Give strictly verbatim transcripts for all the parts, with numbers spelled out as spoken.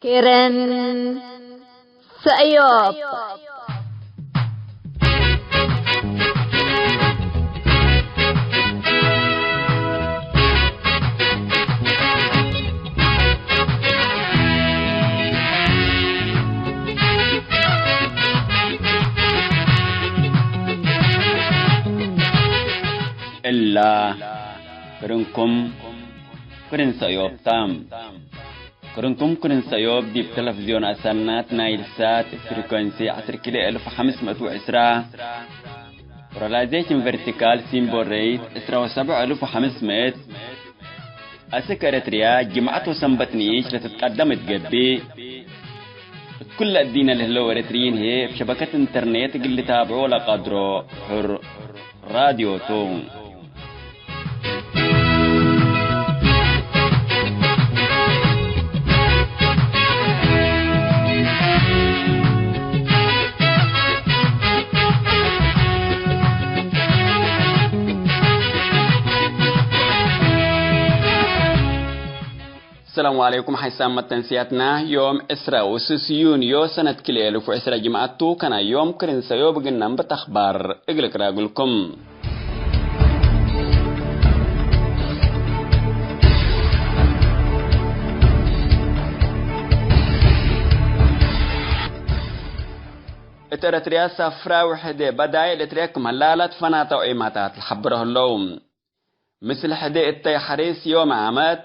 ክርን ሰእዮብ። እላ ክርንኩም ክርን ሰእዮብ ተ። ክርንኩም ክርን ሰእዮብ ዲብ ተለፍዝዮን አሰናት ናይል ሳት እብ ፍሪኮንሲ ዐስር ኪሎ እልፍ ሐምስ ምእት ወዕስራ፣ ፖላራይዜሽን ቨርቲካል ሲምቦል ሬት ዕስራ ወሰብዕ እልፍ ወሐምስ ምእት፣ አስክ ኤረትርያ ጅምዐት ወሰንበት ንኢሽ ለትትቀደም እት ገብእ፣ እት ኩለ እዲነ ለህለው ኤረትርዪን ህዬ እብ ሸበከት ኢንተርኔት እግል ልታብዖ ለቀድሮ ሕር ራድዮ ቱ። ሰላሙ ዐለይኩም። ሐይሳም መተንስያትና ዮም ዕስራ ወስስ ዩንዮ ሰነት ክልኤ እልፍ ወዕስራ ጅምዐት ቱ። ከናይ ዮም ክርን ሰእዮብ እግል ነንብት አኽባር እግል እቅረእ እግልኩም። እት ኤረትርያ ሰፍራ ወሕዴ በዳይ ለትርኤ ክም ሀላ ለትፈናተው ዒማታት ለሐብሮ ህለው። ምስል ሕዴ እተይ ሐሪስ ዮም ዓመት፣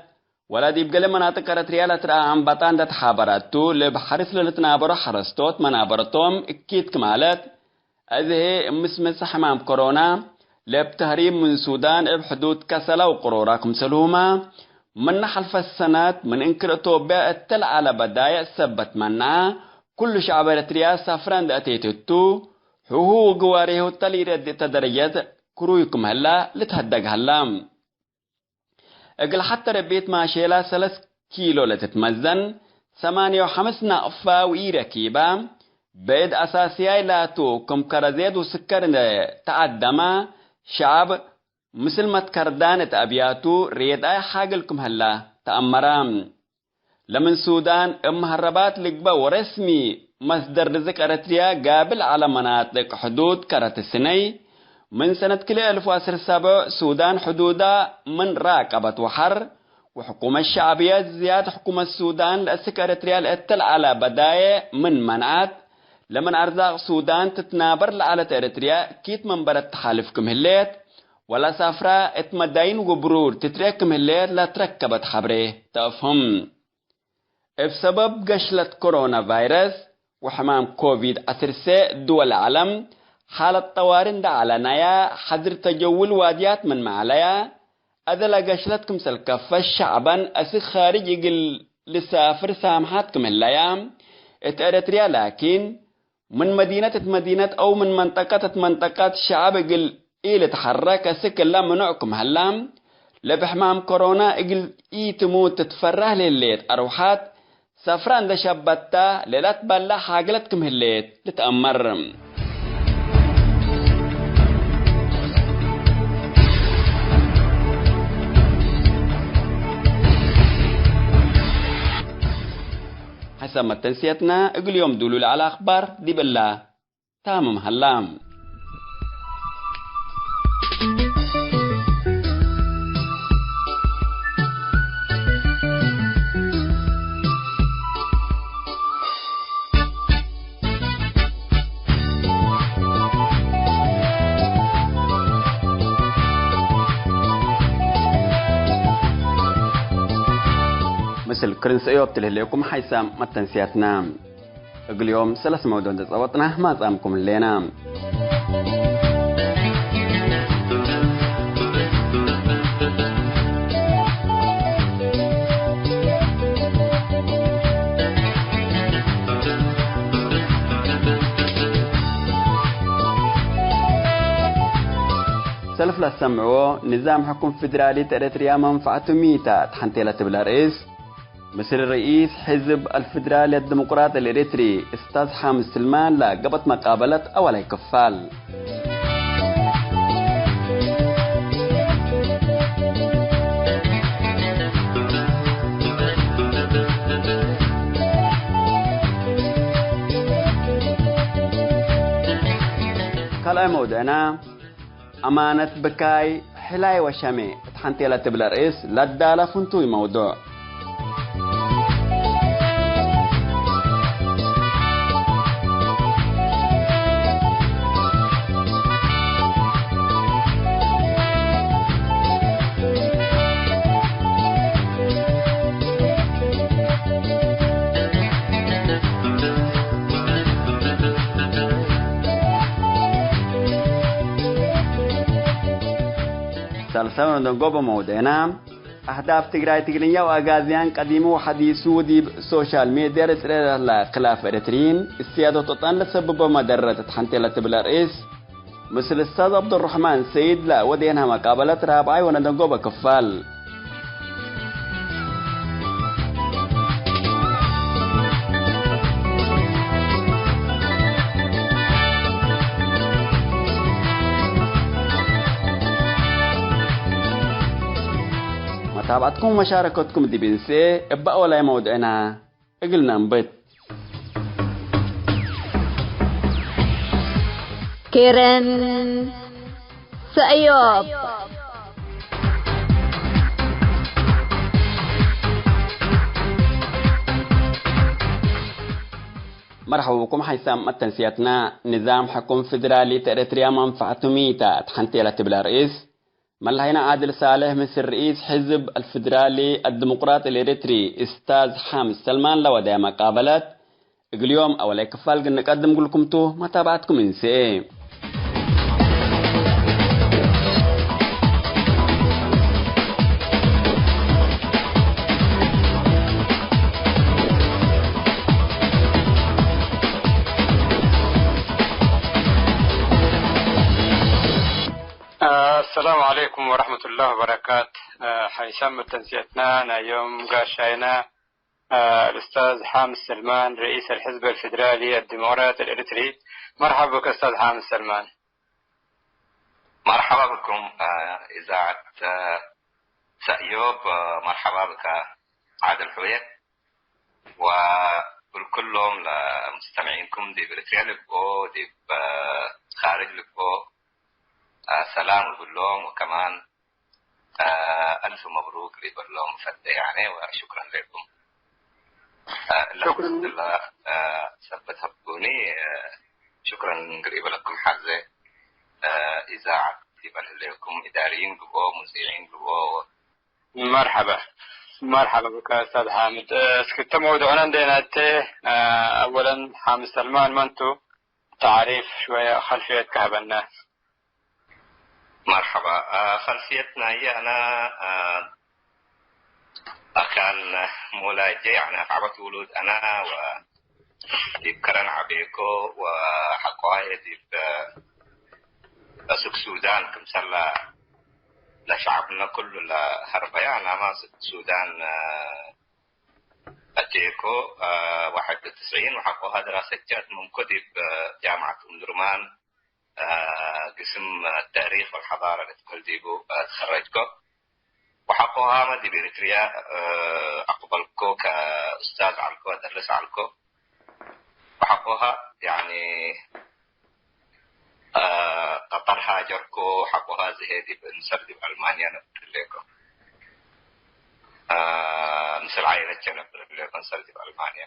ወላ ዲብ ገሌ መናጥቅ ኤረትርያ ለትረአ አንበጣ እንደ ተሓበረቱ፣ ልብ ሐርስ ለልትናበሮ ሐረስቶት መናበረቶም እኪት ክማለት፣ እዝ ህዬ ምስምሰ ሕማም ኮሮና፣ ለእብ ተህሪብ ምን ሱዳን እብ ሕዱድ ከሰላ ወቅሮራ ክምሰልሁመ፣ ምነ ሐልፈት ሰነት ምን እንክር እቶብያ እተ ለዐለ በዳይዕ ሰበት መና፣ ኩሉ ሸዕብ ኤረትርያ ሰፍረ እንደ አቴት እቱ፣ ሕሁ ወግዋሬሁ እተ ለኢረድእ እተ ደረጀት ክሩይ ክም ህላ ልትሀደግ ሀላ። እግል ሐተ ረቢት ማሼላ ሰለስ ኪሎ ለትትመዘን፣ ሰማንየ ወሐምስ ናቅፋ ወኢረኪባ፣ ብዕድ አሳስያይ ላቱ፣ ክም ከረ ዜድ ወስከር እንደ ተአደመ፣ ሸዐብ ምስል መትከርዳን እት አብያቱ ሬድኣይ ሓግል ክም ህላ ተአመረ። ለምን ሱዳን እብ መሀረባት ልግበእ ወረስሚ መስደር ርዝቅ ኤረትርያ ጋብል ዐለ መናጥቅ ሕዱድ ከረት ስነይ፣ ምን ሰነት ክልኤ እልፍ ወዐስር ሰብዕ ሱዳን ሕዱዳ ምን ራቀበት ወሐር፣ ወሕኩመት ሸዕብየት ዝያድ ሕኩመት ሱዳን ለእስክ ኤረትርያ ለእተ ለዐለ በዳዬ ምን መንዐት፣ ለምን አርዛቅ ሱዳን ትትናበር ለዐለት ኤረትርያ ኪት መንበረት ተሓልፍ ክም ህሌት፣ ወለሳፍራ እት መዳይን ወብሩር ትትርኤ ክም ህሌት ለትረከበት ሐብሬ ተአፍህም። እብ ሰበብ ገሽለት ኮሮና ቫይረስ ወሕማም ኮቪድ ዐስር ሰ ድወል ዐለም ሓለት ጠዋሪ እንደ ዐለናያ፣ ሐድር ተጀውል ዋድያት ምን መዐለያ፣ አደለ ገሽለት ክምሰል ከፈ ሸዕበን አስክ ካርጅ እግል ልሳፍር ሳምሓት ክም ህለያ፣ እት ኤረትርያ ላኪን፣ ምን መዲነት እት መዲነት አው ምን መንጠቀት እት መንጠቀት ሸዐብ እግል ኢልትሐረክ አስክ እለ ምኑዕ ክም ሀላ፣ ለብሕማም ኮሮና እግል ኢትሙት ትትፈራህ ለህሌት አርወሓት፣ ሰፍራ እንደ ሸበታ ለኢለትበለዕ ሓግለት ክም ህሌት ልትአመር። ሐሰብ መተንስየትና እግል ዮም ዱሉ ለዐለ አኽባር ዲብ እላ ታምም ሀላ። ምስል ክርን ሰእዮብ ትልህሌኩም ሓይሳም መተንስያትና። እግል ዮም ሰለስ መውዱዕ እንዴ ጸወጥና ማጽአምኩም ህሌና። ሰልፍ ለሰምዕዎ፣ ንዛም ሕኩም ፊድራሊ እት ኤረትርያ መንፈዐቱ ሚ ተ? ተሐንቴ ለትብል አርእስ፣ ምስል ርኢስ ሕዝብ አልፍድራል አልዲሙቅራጥ አልኤረትሪ እስታዝ ሓምድ ስልማን ለገብአት መቃበለት አወላይ ክፋል። ካልኣይ መውዱዕና፣ አማነት ብካይ፣ ሕላይ ወሸሜ እት ሐንቴ ለትብል ርእስ ለዳለ ፍንቱይ መውዱዕ። ሳልሳይ ወነደንጎበ መውዴና፣ አህዳፍ ትግራይ ትግርኛ ወአጋዝያን ቀዲሙ ወሐዲሱ ዲብ ሶሻል ሜድያ ለጽሬ ለህላ ክላፍ ኤረትርዪን፣ እስያደት ወጠን ለሰብቦ መደረት እት ሐንቴ ለትብል ርእስ፣ ምስል እስታዝ ዐብዱረሕማን ሰይድ ለወዴንሃ መቃበለት ራብዓይ ወነደንጎበ ክፋል። መታብዐትኩም ወመሻረከትኩም ዲብ እንሴ እበ አወላይ መውድዕና እግል ነንብት። ኬረን ሰእዮብ። መርሐባ ብኩም ሓይሳም መተንስያትና። ንዛም ሕኩም ፍድራሊ ተኤረትርያ መንፈዐቱ ሚ ተ? እት ሐንቴ ለትብል ርእስ፣ መለሀይና ዓድል ሳልሕ ምስል ርኢስ ሕዝብ አልፍድራሊ አድሙቅራጥ አልኤረትሪ እስታዝ ሓምድ ሰልማን ለወደየ መቃበለት እግል ዮም አወላይ ክፋል ግንቀድም ግልኩም ቱ፣ መታብዐትኩም እንሴ። አሰላሙ ዐለይኩም ወረሕመቱላህ ወበረካት። ሓይሳም መተንስየትና ናይ ዮም ጋሻይና፣ አልኡስታዝ ሓምድ ሰልማን፣ ረኢስ አልሕዝብ አልፌደራሊ አልዲሞቅራጥ አልኤሪትሪ። መርሐባ ብከ ኡስታዝ ሓምድ ሰልማን። መርሐባ ብኩም፣ አ፣ ኢዛዐት፣ አ፣ ሰእዮብ፣ አ፣ መርሐባ ብከ ዓድል ሑየ፣ ወእብ ኩሎም ለሙስተምዒንኩም ዲብ ኤሪትርያ ልግብኦ፣ ዲብ፣ አ፣ ካርጅ ልግብኦ፣ አ፣ ሰላም እግሎም፣ ወከማን አ፣ አልፍ መብሩክ ሊበሎም ፈዴ ያኔ፣ ወሹክረን ሌኩም። አ፣ ሹክረን። አልሐምዱሊላህ፣ አ፣ ሰበት ሀብኩኒ፣ አ፣ ሹክረን እንግዲህ በለኩም ሐዜ፣ አ፣ ኢዛዐት ይበል ህሌኩም፣ ኢዳሪይን ግብኦ፣ ሙዚዒን ግብኦ። መርሐባ፣ መርሐባ ብከ ኡስታዝ ሓምድ። አ፣ እስክ እተ መውዱዕነ እንዴ ናቴ፣ አ፣ አወለን ሓምድ ሰልማን መን ቱ? ተዕሪፍ ሽወየ ከልፍየት ከሀበነ። መርሐባ። አ፣ ከልፍየት ናየ አነ፣ አ፣ አካን ሞላጀ፣ ያኒ አፍዐበት ውሉድ አነ ወዲብ ከረን ዐቤኮ ወሐቆሀየ ዲብ፣ አ፣ ሱክ ሱዳን ክምሰል ለሸዐብነ ኩሉ ለሀርበየ አናማ ሱክ ሱዳን፣ አ፣ አቴኮ፣ አ፣ ዋሕድ ወትስዒን ወሐቆሀ ድራሰት ጃት ምንኮ ዲብ ጃምዐት ኡምዱርማን፣ አ፣ ግስም ተእሪክ ወልሐዳረ ልትበህል ዲቡ፣ አ፣ ተኸረጅኮ። ወሐቆሃመ ዲብ ኤሪትርያ፣ አ፣ አቅበልኮ ከኡስታዝ ዐልኮ፣ አደርስ ዐልኮ። ወሐቆሃ፣ ያኒ፣ አ፣ ቀጠር ሃጀርኮ፣ ሐቆሃ ዝሄ ዲብ እንሰር ዲብ አልማንያ ነብር ህሌኮ። አ፣ ምስል ዐይለቼ ነብር ህሌኮ እንሰር ዲብ አልማንያ።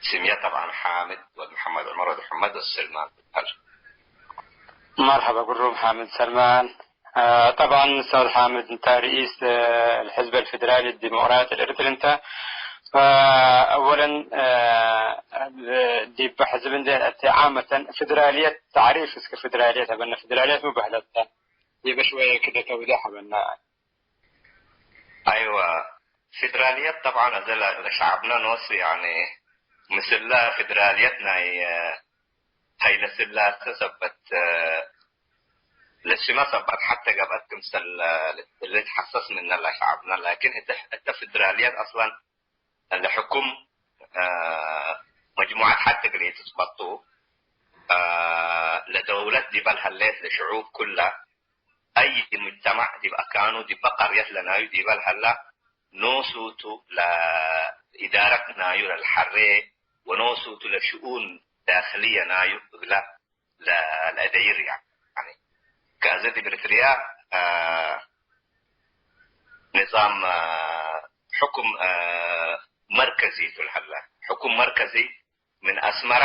ስምየ ጠብዓን ሓምድ ወድ መሐመድ ዑመር ወድ ሕመድ ወድ ሰልማን ትበህል። መርሐባ ግሩም ሓምድ ሰልማን። አ፣ ጠብዓን ኡስታዝ ሓምድ እንተ ርኢስ፣ አ፣ አልሕዝብ አልፌደራሊ አልዲሞቅራጢ አልኤሪትሪ እንተ። ፈአወለን፣ አ፣ ዲበ ሕዝብ እንዴ ነአቴ ዓመተን ፌደራልየት ተዕሪፍ እስክ ፌደራልየት ሀበነ። ፌደራልየት ሚ በህለት ተ? ዲበ ሽወየ ክደ ተውዴሕ ሀበነ። አይወ፣ ፌደራልየት ጠብዓን አዜ ለ-፣ ለሸዐብነ ኖሱ፣ ያኒ፣ ምስለ ፌደራልየት ናይ፣ አ፣ ሀይለ ስላሰ ሰበት፣ አ፣ ለሽመ ሰበት ሐቴ ገብአት ክምሰል፣ አ፣ ልትሐሰስ ምነ ለሸዐብነ። ላኪን ህተ፣ ህተ ፌደራልየት አስለን ለሕኩም፣ አ፣ መጅሙዐት ሐቴ እግል ኢትጽበጡ፣ አ፣ ለደውለት ዲበ ለሀሌት ለሽዑብ ኩለ፣ አይ ሙጅተማዕ ዲብ አካኑ፣ ዲበ ቀርየት ለናዩ ዲበ ለሀላ፣ ኖሱ ቱ ለኢዳረት ናዩ ለልሐሬ፣ ወኖሱ ቱ ለሽኡን ዳክልየ ናዩ እግለ ለ-፣ ለአደይር፣ ያኒ፣ ከአዘ ዲብ ኤሪትሪያ፣ አ፣ ንዛም፣ አ፣ ሕኩም፣ አ፣ መርከዚ ቱ ለሀለ። ሕኩም መርከዚ ምን አስመራ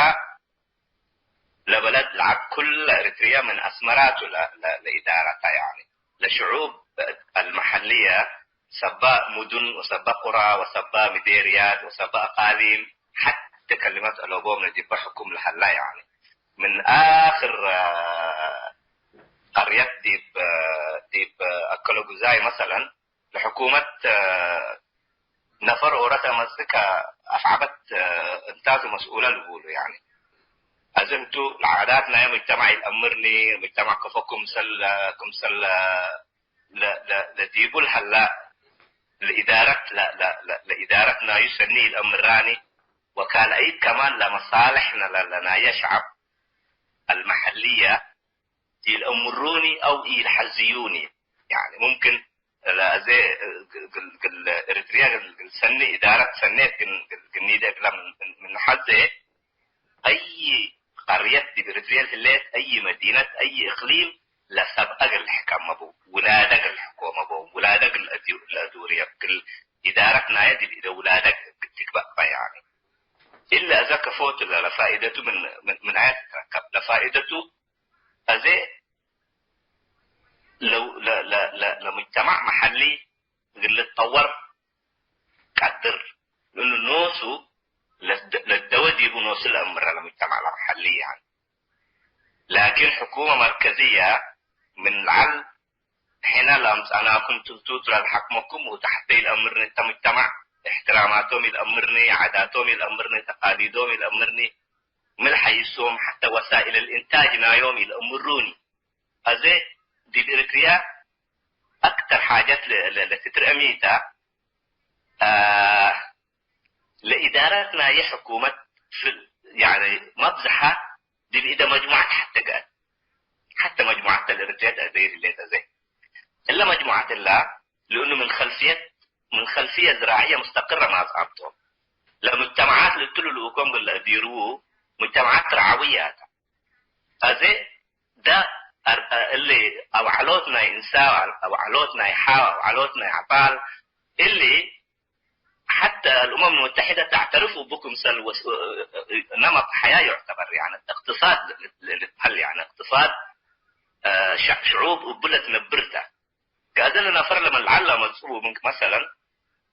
ለበለድ ለዐድ ኩለ ኤሪትሪያ ምን አስመራ ቱ ለ-፣ ለ-፣ ለኢዳረታ፣ ያኒ ለሽዑብ አልመሐልየ ሰባ ሙዱን ወሰባ ቁራ ወሰባ ምዴርያት ወሰባ አቃሊም ሐቴ ከሊመት አለቦም ለዲበ ሕኩም ለሀላ፣ ያኒ ምን አክር፣ አ፣ ቀርየት ዲብ፣ ዲብ አከለጉዛይ መሰለን ለሕኩመት፣ አ፣ ነፈር ኦረተ መጽእ ከአፍዓበት፣ አ፣ እንታቱ መስኡለ ልቡሉ፣ ያኒ አዘ ህቱ ለዓዳት ናይ ሙጅተማዕ ኢልአምርኒ፣ ሙጅተማዕ ከፎ ክምሰል፣ ክምሰል ለ-፣ ለ-፣ ለ-፣ ለዲቡ ለሀላ ለኢዳረት፣ ለ-፣ ለ-፣ ለ-፣ ለኢዳረት ናዩ ሰኒ ኢልአምራኒ፣ ወካልአይት ከማን ለመሳልሕ ነ-፣ ለ-፣ ለናየ ሸዐብ አልመሐልየ ኢልአምሩኒ አው ኢልሐዝዩኒ። ያኒ ሙምክን ለአዜ እግል፣ እግል ኤሪትሪያ እግል፣ እግል ሰኒ ኢዳረት ሰኔት ግን፣ እግል ግኒደ እግላ ምን፣ ምን፣ ምን ሐዜ፣ አይ ቀርየት ዲብ ኤሪትሪያ ህሌት፣ አይ መዲነት፣ አይ እቅሊም ለሰብአ እግል ልሕከመ ቡ፣ ውላደ እግል ልሕኮመ ቦም፣ ውላደ እግል ለአዱ-፣ ለአዱርየ፣ እግል ኢዳረት ናየ ዲብ እደ ውላደ እግል ትግበእ በ፣ ያኒ። እሊ አዘ ከፎቱ ለፋኢደቱ ምን፣ ምን፣ ምን አየ ትትረከብ? ለፋኢደቱ አዜ ለው-፣ ለ-፣ ለ-፣ ለ-፣ ለሙጅተማዕ መሐሊ እግል ልትጠወር ቀድር። ለእኑ ኖሱ ለደ-፣ ለደወ ዲቡ ኖሱ ለአምረ ለሙጅተማዕ ለመሐሊ፣ ያኒ። ላኪን ሕኩመ መርከዝየ ምን ለዐል ሕነ ለአምጸእናኩም ቱ፣ ቱ ለልሐክመኩም ወታሕተ ኢልአምርኒ፣ እተ ሙጅተማዕ እሕትራማቶም ኢልአምርኒ፣ ዓዳቶም ኢልአምርኒ፣ ተቃሊዶም ኢልአምርኒ፣ ምን ሐይሶም ሐተ ወሳኢል አልእንታጅ ናዮም ኢልአምሩኒ። አዜ ዲብ ኤሪትሪያ አክተር ሓጀት ለ-፣ ለ-፣ ለትትረአ ሚ ተ፣ አ፣ ለኢዳራት ናየ ሕኩመት ፍ-፣ ያኒ መብዝሐ ዲብ እደ መጅሙዐት ሐተ ገአት። ሐተ መጅሙዐት አልኤሪትሪያ ተአዘይር ህሌት አዜ። እለ መጅሙዐት እላ፣ ለእኑ ምን ከልፍየት፣ ምን ከልፍየ ዝራዕየ ሙስተቅረ ማጽአም ቶም። ለሙጅተማዓት ልትሉ ልኡኮም እግል ለአዲርዉ፣ ሙጅተማዓት ረዓውየ ተ። አዜ ደ አር-፣ እሊ አውዓሎት ናይ እንሳ፣ አውዓሎት ናይ ሓው፣ አውዓሎት ናይ ዐጣል፣ እሊ ሐተ አልኡመም አልሙተሐደ ተዕተርፍ እቡ ክምሰል ወስ-፣ ነመጥ ሐያ ዩዕተበር፣ ያኒ እቅትሳድ ልትበሀል፣ ያኒ እቅትሳድ፣ አ፣ ሸ-፣ ሽዑብ እቡ ለትነብር ተ። ከአዘ ለነፈር ለመልዓል ለመጽኡ ምንክ መሰለን፣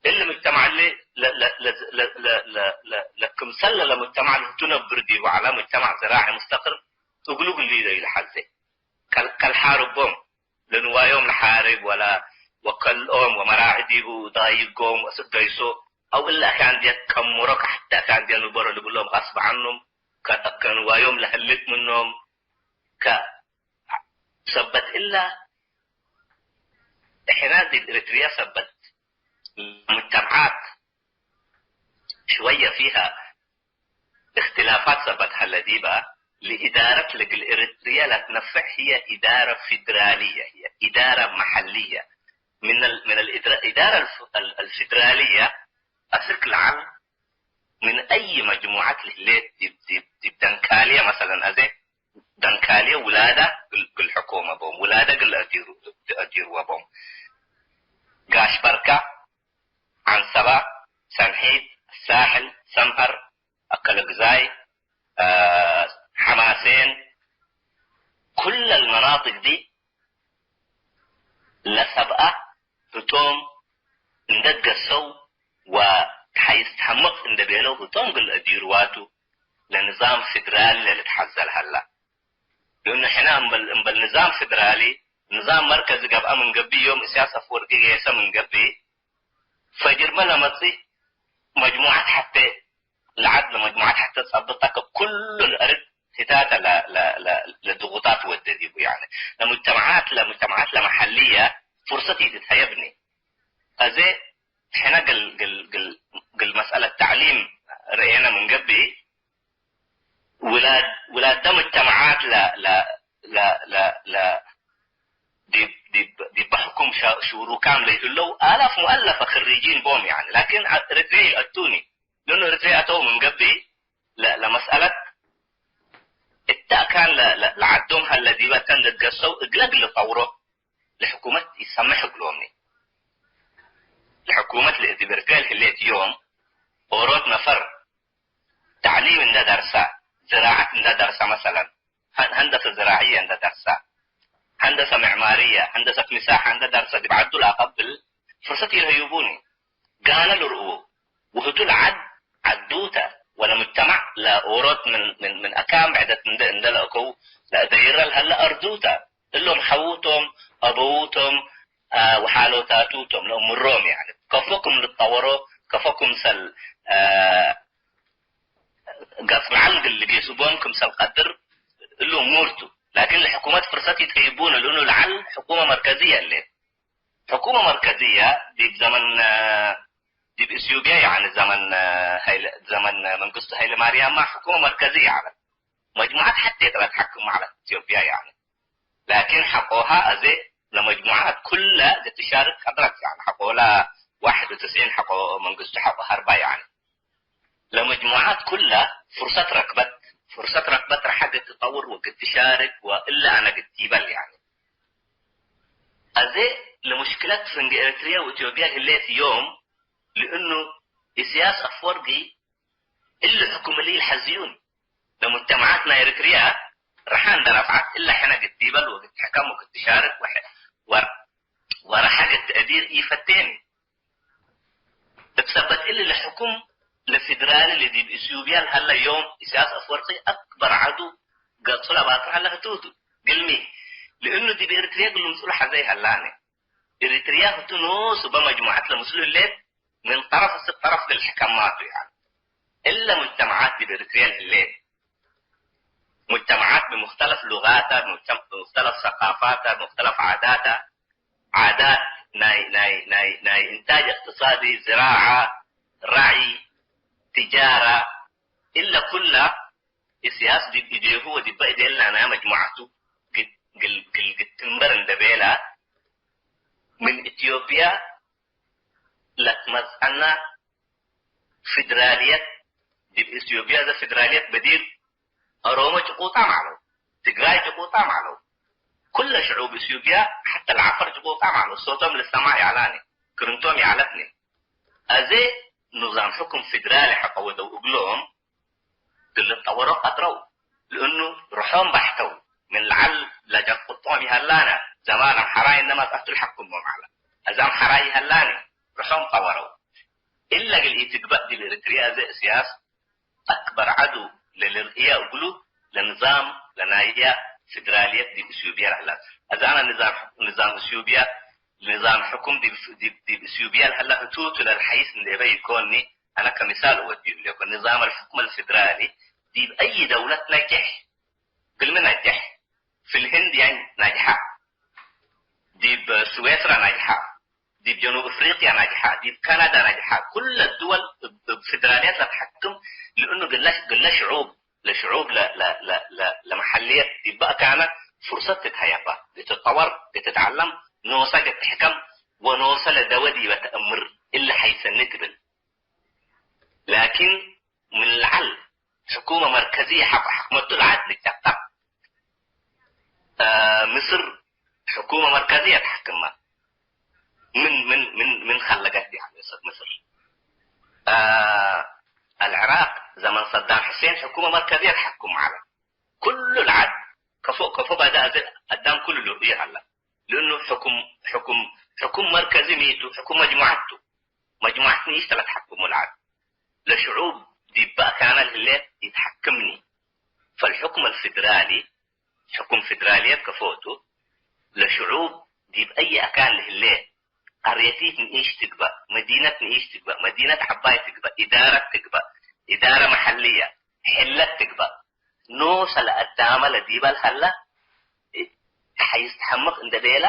እሊ ሙጅተማዕ እሊ ለ-፣ ለ-፣ ለክምሰል ለሙጅተማዕ ለህቱ ነብር ዲቡ ዐለ ሙጅተማዕ ዝራዒ ሙስተቅር እግሉ ግሉ ኢለዩ ለሐዜ። ከል-፣ ከልሓርቦም ለንዋዮም ለሓርብ ወለ ወከልኦም ወመራዒ ዲቡ ዳይጎም ወስገይሶ አው እለ አካን እንዴ ትቀምሮ ከሐተ አካን እንዴ ንበሮ ልብሎም ቀስብ ዐኖም ከ-፣ ከንዋዮም ለህልቅ ምኖም ከ-፣ ሰበት እለ እሕና ዲብ ኤሪትርያ ሰበት ሙጅተምዓት ሽወየ ፊሃ እክትላፋት ሰበት ሀለ ዲበ፣ ለኢዳረት ለእግል ኤሪትርያ ለትነፈዕ ህዬ ኢዳረ ፊድራልየ ህዬ፣ ኢዳረ መሐልየ። ምን እል፣ ምን እል ኢድራ-፣ ኢዳረ አልፍ-፣ አል-፣ አልፊድራልየ አስክ ለዐል ምን አይ መጅሙዐት ለህሌት ዲብ፣ ዲብ፣ ዲብ ደንካልየ መሰለን አዜ ደንካልየ ውላዳ እግል፣ እግል ሕኮመ ቦም፣ ውላዳ እግል አዲሩ-፣ አዲርወ ቦም። ጋሽ በርካ፣ ዐንሰባ፣ ሰንሒት፣ ሳሕል፣ ሰምሀር፣ አከለግዛይ፣ አ፣ ሐማሴን፣ ኩለ አልመናጥቅ ዲ ለሰብአ ህቶም እንደ ገሰው ወሐይስ ተሐመቅ እንደ ቤለው ህቶም እግል አዲርዋቱ ለንዛም ፊድራሊ ለልትሐዘል ሀላ። ለእኑ ሕነ እምበል፣ እምበል ንዛም ፊድራሊ፣ ንዛም መርከዚ ገብአ ምን ገብእ ዮም እስያስ አፈወርቂ ጌሰ ምን ገብእ፣ ፈጅርመ ለመጽእ መጅሙዐት ሐቴ ለዐድ ለመጅሙዐት ሐቴ ጸብጠ ከኩሉ ለአርድ ህታተ ለ-፣ ለ-፣ ለ-፣ ለድጉጣት ወደ ዲቡ። ያኒ ለሙጅተመዓት፣ ለሙጅተመዓት ለመሐልየ ፍርሰት ኢትትሀየብኒ። አዜ ሕነ ግል፣ ግል፣ ግል፣ ግል መስአለት ተዕሊም ረኤነ ምን ገብእ፣ ውላድ፣ ውላድ ደ ሙጅተመዓት ለ-፣ ለ-፣ ለ-፣ ለ-፣ ለ-፣ ዲብ፣ ዲብ፣ ዲብ በሕኩም ሸ-፣ ሹሩካም ለይህለው አላፍ ሙአለፈ ክሪጂን ቦም፣ ያኒ ላኪን ኤሪትርየ ኢልአቱኒ። ለእኑ ኤሪትርየ አተው ምን ገብእ ለ-፣ ለመስአለት እተ አካን ለ-፣ ለ-፣ ዲበ እተ እንዴ ትገሰው እግለ እግል ልጠውሮ ለሕኩመት ኢሰምሕ እግሎምኒ። ለሕኩመት ለእት ዲብ ኤረትርያ ለህሌት ዮም ኦሮት ነፈር ተዕሊም እንደ ደርሰ፣ ዝራዐት እንደ ደርሰ መሰለን፣ ሀ-፣ ሀንደሰ ዝራዕየ እንደ ደርሰ፣ ሀንደሰ ምዕማርየ፣ ሀንደሰት ሚሳሕ እንደ ደርሰ ዲብ ዐዱ ለአቀብል ፍርሰት ኢልሀዩቡኒ። ጋነ ልርኡ፣ ወህቱ ለዐድ ዐዱ ተ፣ ወለሙጅተማዕ ለኦሮት ምን፣ ምን፣ ምን አካን ብዕደት እንደ፣ እንደ ለእከው ለአደይረ ለሀለ አርዱ ተ። እሎም ሐዉ ቶም፣ አበዉ ቶም፣ አ፣ ወሓሎታቱ ቶም ለእምሮም፣ ያኒ፣ ከፎ ክም ልትጠወሮ፣ ከፎ ክምሰል፣ አ፣ ገጽ ለዐል እግል ልጌሱ ቦም ክምሰል ቀድር እሉ እሙር ቱ። ላኪን ለሕኩመት ፍርሰት ኢትሀይቡነ፣ ለእኑ ለዐል ሕኩመ መርከዝየ ህሌት። ሕኩመ መርከዝየ ዲብ ዘመን፣ ዲብ ኢትዮጵያ፣ ያኒ ዘመን ሀይለ፣ ዘመን መንግስቱ ሀይለ ማርያምመ ሕኩመ መርከዝየ ዐለት። መጅሙዐት ሐቴ ተ ለትሐክም ዐለት ኢትዮጵያ፣ ያኒ። ላኪን ሐቆሃ አዜ ለመጅሙዓት ኩለ ልትሻርክ ቀድረት፣ ያኒ ሐቆለ ዋሕድ ወትስዒን ሐቆ መንግስቱ ሐቆ ሀርባ፣ ያኒ ለመጅሙዓት ኩለ ፍርሰት ረክበት፣ ፍርሰት ረክበት ረሐ ግድ ትጠውር ወግድ ትሻርክ ወእለ አነ ግድ ቲበል፣ ያኒ አዜ ለሙሽክለት ፍንጌ ኤረትርየ ወኢትዮጵያ ህሌት ዮም፣ ልእኑ ኢሰያስ አፍወርቂ እሊ ሕኩም እሊ ኢልሐዝዩን። ለሙጅተመዓት ናይ ኤረትርያ ረሐ እንደ ረፍዐት፣ እለ ሕነ ግድ ቲበል ወግድ ትሕከም ወግድ ትሻርክ ወሐ-፣ ወር-፣ ወረሐ ግድ ተእዲር ኢፈቴን። እብ ሰበት እሊ ለሕኩም ለፌደራሊ ለዲብ ኢትዮጵያ ለሀለ ዮም ኢሰያስ አፍወርቂ አክበር ዐዱ ገጹ ለባጥር ሀለ ህቱ ቱ። ግልሚ፣ ልእኑ ዲብ ኤረትርያ እግል ልምጽኡ ለሐዘ ይሀላኒ። ኤረትርያ ህቱ ኖሱ በመጅሙዐት ለምስሉ ህሌት፣ ምን ጠረፍ እስክ ጠረፍ እግል ሕከማ ቱ፣ ያኒ። እለ ሙጅተመዓት ዲብ ኤረትርየ ለህሌት፣ ሙጅተመዓት ብሙክተለፍ ሉጋተ፣ ብሙክተ-፣ ብሙክተለፍ ሰቃፋተ፣ ብሙክተለፍ ዓዳተ፣ ዓዳት ናይ፣ ናይ፣ ናይ፣ ናይ እንታጅ እቅትሳዲ፣ ዝራዐ፣ ራዒ፣ ትጃራ፣ እለ ኩላ ኢሰያስ ዲብ እዴሁ ወዲበ እዴ ለናያ መጅሙዐቱ ግል-፣ ግል-፣ ግል ግትንበር እንደ ቤለ፣ ምን ኢትዮጵያ ለትመጽአና ፌደራልየት፣ ዲብ ኢትዮጵያ ዘ ፌደራልየት በዲር፣ ኦሮሞ ጭቁጣም ዐለው፣ ትግራይ ጭቁጣም ዐለው፣ ኩለ ሽዑብ ኢትዮጵያ ሐተ ለዐፈር ጭቁጣም ዐለው። ሶቶም ልሰማዕ ይዐላኒ፣ ክርንቶም ይዐለትኒ። አዜ ንዛም ሕኩም ፌደራሊ ሐቀ ወደው እግሎም፣ እግል ልትጠወሮ ቀድረው፣ ልእኑ ርሖም ባሕተው፣ ምን ለዐል ለጨቅጦም ይሀላነ። ዘማን አምሐራይ እነመ አትሐቱ ለሐክሞም ዐለ። አዜ አምሐራይ ይሀላነ፣ ርሖም ጠወረው። እለ እግል ኢትግበእ ዲብ ኤረትርየ አዜ እስያስ አክበር ዐዱ ለልርእየ እግሉ፣ ለንዛም ለናየ ፌደራልየት ዲብ እሱብየ ለህለ። አዜ አነ ንዛም፣ ንዛም እሱብየ፣ ንዛም ሕኩም ዲብ፣ ዲብ፣ ዲብ እሱብየ ለህለ ህቱ ቱ ለልሐይስ እንዴ እበ ኢኮኒ፣ አነ ከምሳል እወድዩ እሌኮ። ንዛም አልሕኩም አልፌደራሊ ዲብ አይ ደውለት ነጅሕ፣ እግልሚ ነጅሕ፣ ፊ ልህንድ ያኝ ናጅሐ፣ ዲብ ስዌስራ ናጅሐ፣ ዲብ ጀኑብ አፍሪቅያ ናጅሐ፣ ዲብ ካናዳ ናጅሐ። ኩለ ድወል እብ፣ እብ ፌደራልየት ለትሐክም፣ ልእኑ ግለ፣ ግለ ሽዑብ፣ ለሽዑብ ለ-፣ ለ-፣ ለ-፣ ለ-፣ ለመሐልየት ዲበ አካነ ፍርሰት ትትሀየባ፣ ልትጠወር፣ ልትትዐለም፣ ኖሰ ልትሕከም ወኖሰ ለደወ ዲበ ተአምር እለ ሐይሰኒ ትብል። ላኪን ምን ለዐል ሕኩመ መርከዝየ ሐቆ ሐክመቱ ለዐድ ልጨቀጥ። አ፣ ምስር ሕኩመ መርከዝየ ተሐክመ። ምን፣ ምን፣ ምን፣ ምን ኸለቀት ያኒ ምስር? አ፣ አልዕራቅ ዘመን ሰዳም ሕሴን ሕኩመ መርከዝየ ተሐክም ዐለ። ኩሉ ለዐድ ከፎ፣ ከፎ ባደ አዜ አዳም ኩሉ ልርእዩ ሀለ። ልእኑ ሕኩም፣ ሕኩም፣ ሕኩም መርከዚ ሚ ቱ? ሕኩም መጅሙዐት ቱ። መጅሙዐት ንኢሽ ተ ለትሐክሙ ለዐድ። ለሽዑብ ዲበ አካነ ለህሌት ኢትሐክምኒ። ፈልሕኩም አልፌደራሊ፣ ሕኩም ፌደራልየት ከፎ ቱ፣ ለሽዑብ ዲብ አይ አካን ለህሌት፣ ቀርየቲት ንኢሽ ትግበእ፣ መዲነት ንኢሽ ትግበእ፣ መዲነት ዐባይ ትግበእ፣ ኢዳረት ትግበእ፣ ኢዳረ መሐልየ፣ ሕለት ትግበእ፣ ኖሰ ለአዳመ ለዲበ ለሀለ ተሐይስ ተሐምቅ እንደ ቤለ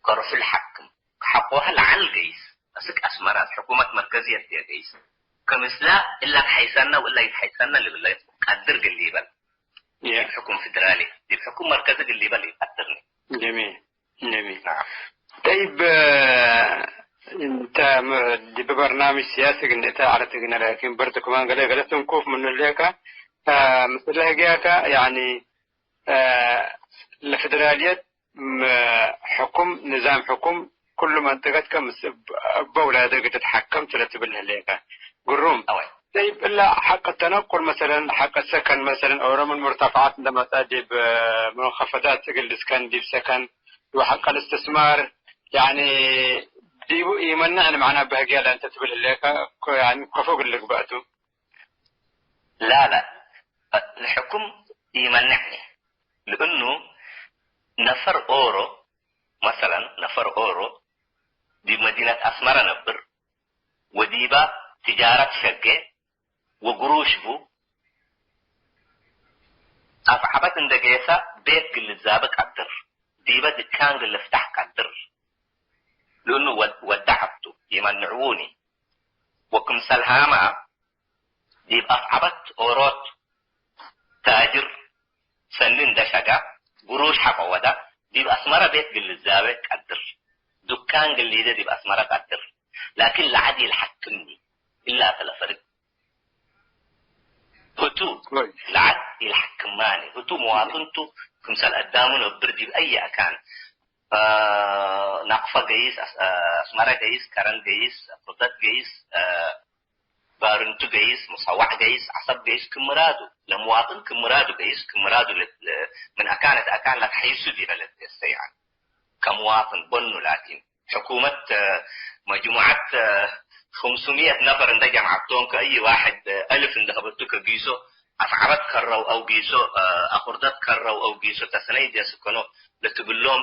ከርሑ ለሐክም። ሐቆሀ ለዐል ገይስ፣ አስክ አስመረ ሕኩመት መርከዝየት ህዬ ገይስ። ክምስለ እለ ተሐይሰነ ወእለ ኢተሐይሰነ ልብለ ቀድር እግል ሊበል። የ- ዲብ ሕኩም ፌደራሊ፣ ዲብ ሕኩም መርከዚ እግል ሊበል ኢቀድርኒ። ጀሚል፣ ጀሚል። ነዓም። ጠይብ፣ እንተ ም-፣ ዲብ በርናምጅ ሲያሲ እግል እንተ ዐለት እግልነ፣ ላኪን በርድ ክማን ገሌ ገሌ ትንኩፍ ምኑ ሌከ፣ አ፣ ምስለ ህግያከ፣ ያኒ፣ እ፣ ለፌደራልየት ም-፣ ሕኩም፣ ንዛም ሕኩም፣ ኩሉ መንጠቀት ከምስ እብ-፣ እበ ውላደ እግል ትትሐከም ቱ ለትብል ህሌከ። ግሩም። አወይ። ጠይብ፣ እለ ሐቅ ተነቁል መሰለን፣ ሐቅ ሰከን መሰለን፣ ኦሮ ምን ሙርተፈዓት እንደ መጽአ ዲብ፣ እ፣ ሙንኸፈዳት እግል ልስከን ዲብ ሰከን ወሐቅ ልስትስማር፣ ያኒ፣ ዲቡ ኢመንዕ፣ መዕና በህግያ ለእንተ ትብል ህሌከ፣ ኮ-፣ ያኒ፣ ከፎ እግል ልግበእ ቱ። ላላ፣ ለሕኩም ኢመንዕኒ። ለእኑ ነፈር ኦሮ፣ መሰለን፣ ነፈር ኦሮ ዲብ መዲነት አስመረ ነብር ወዲባ ትጃረት ሸጌ ወግሩሽ ቡ፣ አፍዐበት እንደ ጌሰ ቤት ግል ልዛበ ቀድር፣ ዲበ ድካን ግል ልፍታሕ ቀድር። ለእኑ ወድ-፣ ወደ ዐብቱ ኢመንዕዉኒ። ወክምሰልሃመ ዲብ አፍዐበት ኦሮት ታጅር ሰኒ እንደ ሸጋ፣ ግሩሽ ሐቆ ወደ፣ ዲብ አስመረ ቤት ግል ልዛበ ቀድር፣ ዱካን ግል ሊደ ዲብ አስመረ ቀድር። ላኪን ለዐድ ኢልሐክምኒ፣ እላ ተ ለፈርግ። ህቱ፣ ለዐድ ኢልሐክማኒ። ህቱ መዋጥን ቱ፣ ክምሰል አዳሙ ነብር ዲብ አየ አካን። አ፣ ናቅፈ ገይስ፣ አስ-፣ አ፣ አስመረ ገይስ፣ ከረን ገይስ፣ አቁርደት ገይስ፣ አ፣ ባርንቱ ገይስ፣ ሙሰዋዕ ገይስ፣ ዐሰብ ገይስ፣ ክም ምራዱ፣ ለመዋጥን ክም ምራዱ ገይስ፣ ክም ምራዱ ለ-፣ ለ-፣ ምን አካን እት አካን ለትሐይሱ ዲበ ለትገሰ፣ ያኒ፣ ከመዋጥን በኑ፣ ላኪን፣ ሕኩመት፣ አ፣ መጅሙዐት፣ አ፣ ክምሱምየት ነፈር እንደ ጀምዐቶም፣ ከአይ ዋሕድ፣ አ፣ አልፍ እንደ ሀበቱ ከጊሶ አፍዐበት ከረው አው ጊሶ፣ አ፣ አቁርደት ከረው አው ጊሶ ተሰነይ እንዴ ስከኖ ለትብሎም፣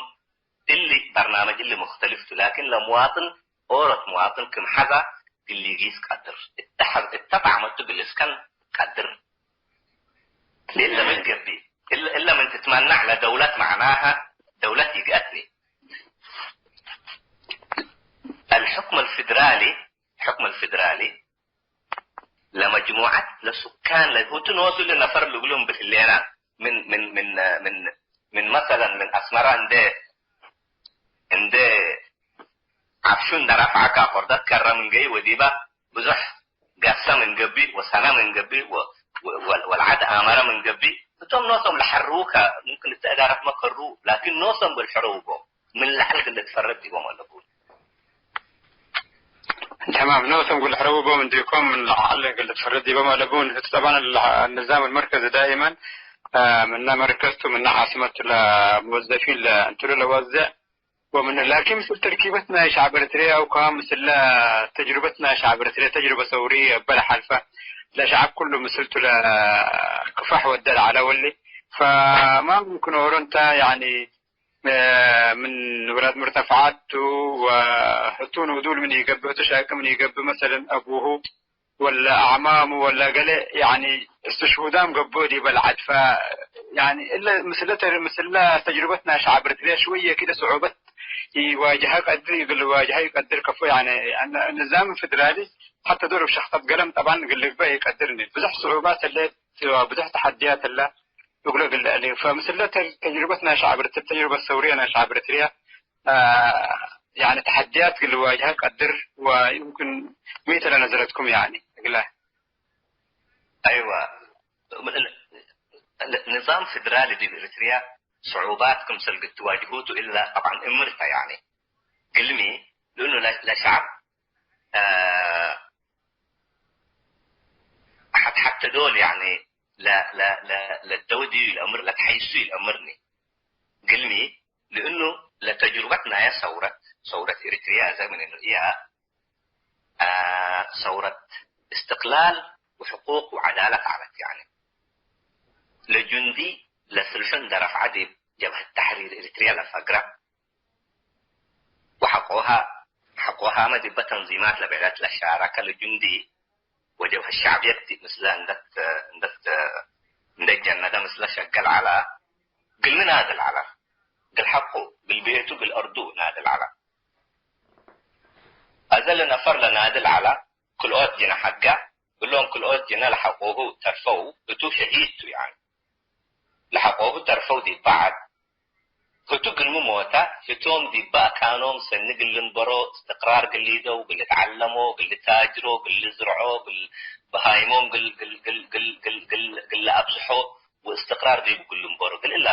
እሊ በርናመጅ እሊ ሙክተልፍ ቱ፣ ላኪን ለመዋጥን ኦሮት መዋጥን ክም ሐዛ ግል ሊጊስ ቀድር፣ እተ ሐ-፣ እተ ጣዕመቱ ግል እስከን ቀድር። እለ ምን ገብእ፣ እለ፣ እለ ምን ትትመናዕ ለደውለት መዕናሃ ደውለት ይግአትኒ። አልሕክም አልፌደራሊ፣ ሕክም አልፌደራሊ ለመጅሙዐት ለሱካን ለሁቱ ኖሱ ለነፈር ልግሉም ብትሌና ምን፣ ምን፣ ምን፣ ምን፣ ምን መሰለን ምን አስመራ እንደ፣ እንደ ዐፍሹ እንደ ረፍዐ ከአቆርደት ከረ ምን ገይ ወዲባ ብዙሕ ገሰ ምን ገብእ ወሰነ ምን ገብእ ወ-፣ ወ-፣ ወ-፣ ወልዓድ አመረ ምን ገብእ እቶም ኖሶም ለሐርዉ ከ-፣ ሙምክን እተ እዳረት መከሩ ላኪን ኖሶም እግል ሕረው ቦም ምን ለዐል እግል ልትፈረድ ዲቦም አለቡ። ተማም፣ ኖሶም እግል ሕረው ቦም እንዲኮም ምን ለዐል እግል ልትፈረድ ዲቦም አለቡ። እንቱ ጠባን ለ-፣ ንዛም አልመርከዚ ዳኢመን፣ አ፣ ምነ መርከዝቱ ምነ ዓስመቱ ለመወዘፊን ለእንትሉ ለወዘዕ ወምን ላኪን ምስል ተርኪበት ናይ ሸዕብ ኤረትርየ አው ከማን ምስለ ተጅሩበት ናይ ሸዕብ ኤረትርየ፣ ተጅሩበ ሰውርየ እበ ለሐልፈ ለሸዕብ ኩሉ ምስልቱ ለክፋሕ ወደ ለዐለ ወሊ። ፈማ ሙምክን ኦሮ እንተ ያኒ፣ እ፣ ምን ውላድ ሙርተፈዓት ቱ ወህቱ ንኡዱል ምን ኢገብእ፣ ህቱ ሻቂ ምን ኢገብእ፣ መሰለን አቡሁ ወለ አዕማሙ ወለ ገሌ፣ ያኒ፣ እስትሽሁዳም ገብኦ ዲበ ለዐድ። ፈ፣ ያኒ፣ እለ ምስለ ተር-፣ ምስለ ተጅሩበት ናይ ሸዐብ ኤረትርየ ሽወየ ክለ ስዑበት ኢዋጅሀ ቀድር፣ እግል ዋጅሀ ኢቀድር ከፎ፣ ያኒ፣ አነ፣ ንዛም ፌደራሊ ሐተ ዶር እብ ሸክሰት ገለም ጠባን እግል ልግበእ ኢቀድር። ብዙሕ ስዑባት ህሌት፣ ብዙሕ ተሐድያት ህለ እግለ እግል ለአሊ። ፈምስለ ተር-፣ ተጅሩበት ናይ ሸዐብ ኤረትርየ፣ ተጅሩበት ሰውርየ ናይ ሸዐብ ኤረትርየ፣ አ፣ ያኒ ተሐድያት እግል ልዋጅሀ ቀድር ወዩምክን ሚ ተ ለነዘረትኩም ያኒ እግለ? አይወ፣ ን-፣ ንዛም ፌደራሊ ዲብ ኤረትርያ ስዑባት ክምሰል እግል ትዋጅሁ ቱ እለ ጠብዓን እምርተ ያኒ ግልሚ፣ ልእኑ ለ-፣ ለሸዐብ፣ አ፣ ሐት-፣ ሐተ ዶል ያኒ ለ-፣ ለ-፣ ለ-፣ ለደወ ዲዩ ኢለአምር፣ ለተሐይሱ ኢለአምርኒ። ግልሚ፣ ልእኑ ለተጅሩበት ናየ ሰውረት፣ ሰውረት ኤሪትርያ እዘ ምን እንርእያ፣ አ፣ ሰውረት እስትቅላል ወሕቁቅ ወዐዳለት ዐለት። ያኒ፣ ለጁንዲ ለስልሑ እንደ ረፍዐ ዲብ ጀብሀት ተሕሪር ኤሪትርያ ለፈግረ፣ ወሐቆሃ፣ ሐቆሃመ ዲበ ተንዚማት ለብዕደት ለሻረከ ለጁንዲ ወጀብሀ ሸዕብየት ዲብ ምስለ እንደ ት-፣ እንደ ት-፣ እንደ ጀነደ ምስለ ሸገል ዐለ፣ እግልሚ ናድል ዐለ። እግል ሐቁ፣ እግል ቤቱ፣ እግል አርዱ ናድል ዐለ። አዘ ለነፈር ለናድል ዐለ፣ ክልኦት ጅነ ሐጋ፣ እሎም ክልኦት ጅነ ለሐቆሁ ተርፈው፣ እቱ ሸሂድ ቱ፣ ያኒ። ለሐቆሁ ተርፈው ዲብ በዐድ፣ ህቱ እግልሚ ሞተ፣ ህቶም ዲብ አካኖም ሰኒ እግል ልንበሮ፣ እስትቅራር እግል ሊደው፣ እግል ልትዐለሞ፣ እግል ልታጅሮ፣ እግል ልዝርዖ፣ እግል በሃይሞም እግል፣ እግል፣ እግል ለአብዝሖ ወእስትቅራር ዲቡ እግል ልንበሮ እግል እላ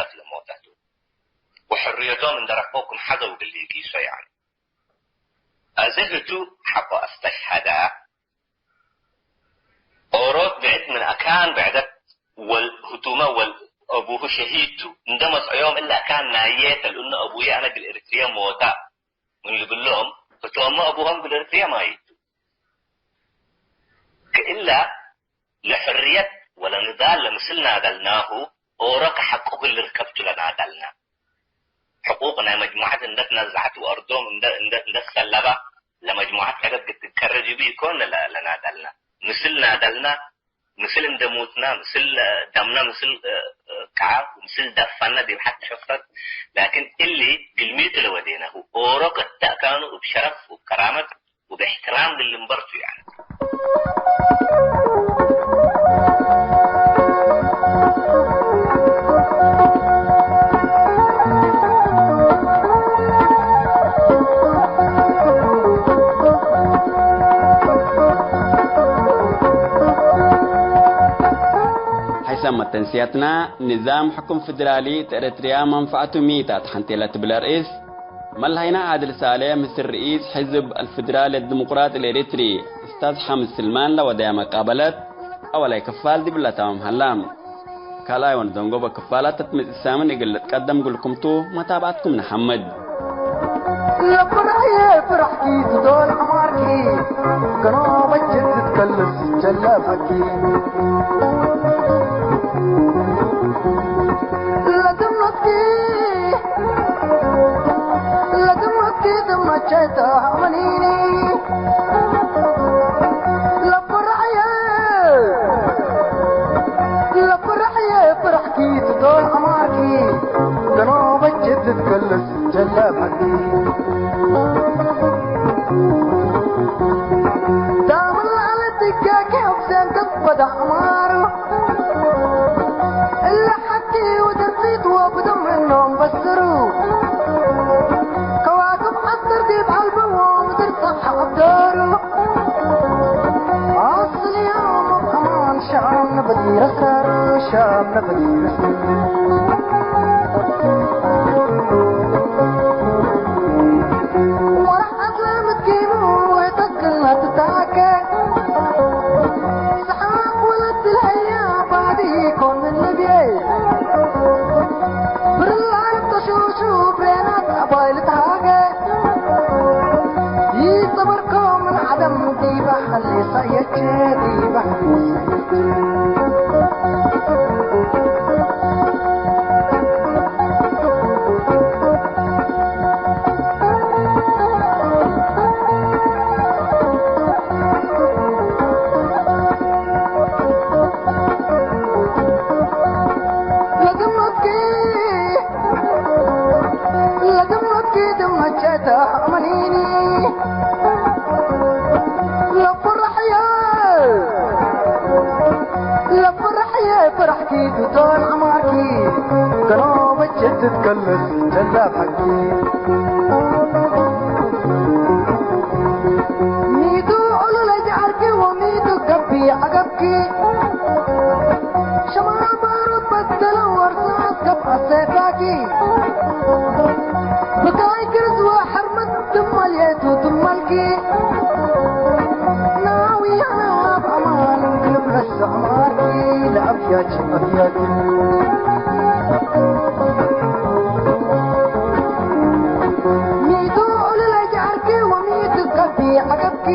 አካን ብዕደት ወል ህቱመ ወል አቡሁ ሸሂድ ቱ። እንደ መጽአዮም እለ አካን ናዬ ተ፣ ለእነ አቡዬ አነ እግል ኤሪትርየ ሞታ ምን ልብሎም፣ ህቶመ አቡሆም እግል ኤሪትርየ ማይት ቱ። ክእላ ለሕርየት ወለንዳል ለምስል ናደልናሁ፣ ኦሮ ከሐቁ እግል ልርከብ ቱ ለናደልና። ሕቁቅ ናይ መጅሙዐት እንደ ትነዘዐት ወአርዶም እንደ፣ እንደ፣ እንደ ትሰለባ፣ ለመጅሙዐት ዐገብ እግል ትትቀረ ዲቡ ኢኮን ለ-፣ ለናደልና። ምስል ናደልና፣ ምስል እንደ ሙትና፣ ምስል ደምና፣ ምስል፣ እ፣ እ፣ ከዐ፣ ምስል ደፈና ዲብ ሐድ ሕፍረት። ላኪን እሊ ግልሚቱ ለወዴናሁ፣ ኦሮ ክእተ አካኑ እብ ሸረፍ ወከራመት ወብእሕትራም እግል ልንበር ቱ፣ ያኒ። ሐይሰ መተንስያትና፣ ንዛም ሕኩም ፍድራሊ እት ኤረትርያ መንፈዐቱ ሚ ተ? እት ሐንቴ ለትብል አርእስ፣ መልሀይና ዓድል ሳሌሕ ምስል ርኢስ ሕዝብ አልፍድራል አልዲሙቅራጢ ለኤሪትሪ እስታዝ ሓምድ ስልማን ለወደያ መቃበለት አወላይ ክፋል ዲብለ ተማም ሀላ። ካልኣይ ወንደንጎበ ክፋላት ተትመጽእ ሳምን እግል ልትቀደም እግልኩም ቱ፣ መታብዐትኩም ነሐምድ። ለፍርሐየ ፍርሐኪ ትዶል ዐማርኪ፣ ገኖ በጅት ትትከልስ ጀለፈኪ። ለትመኪ ለትመኪ ትመቸይ ተአመኒኒ። ለፍርሐየ ለፍርሐየ ፍርሐኪ ትዶል ዐማርኪ፣ ገኖ በጅት ትትከልስ ጀለፈኪ። ዳምን ለዐለት ድጋኪ ሐብሴን ትትፈዳሕ ዐማሩ፣ እለ ሐቲ ወደርፊት ወብደም እኖም በስሩ፣ ከዋክብ ዐስር ዲብ ዐልበዎ ምድር ጸሕ ዐብደሩ። አስልዮም አማን ሻም ንብል ይረሰር፣ ሻም ንብል ይረሰር። ወረሕ አስለ ምትኪኑ ወተክልና ትታከ። ሰሓቅ ወለት ለሀያ ባዲ ኮን ምን ልብየ። ብርላን ተሹሹ ብሬናት አባይ ልትሃገ። ይጽብርኮ ምን ዐደም ዲበ ሐሊሰ የቼ ዲበ ሐሊሰ የቼ። ለግመትኪ ለግመትኪ ድመቼ ተአመኒኒ። ለፍርሐየ ለፍርሐየ ፍርሐኪ ትዶል ዐማርኪ፣ ገኖ በጀት ትትከልስ ጀላብ ሐቂ። ሚቱ ዑሉለ ጀዐርኪ ወሚቱ ገብእ ዐገብኪ፣ ሸማል ባሩድ በደለ ወርሳስ ገብአ ሴፋኪ። ብካይ ግርዝ ወሐርመት ትመልየቱ ትመልኪ፣ ናዊ አነ አብ አማን ክልብ ለሰማርኪ ለአፍያች አፍያች። ሚቱ ዑሉለ ጀዐርኪ ወሚቱ ገብእ ዐገብኪ፣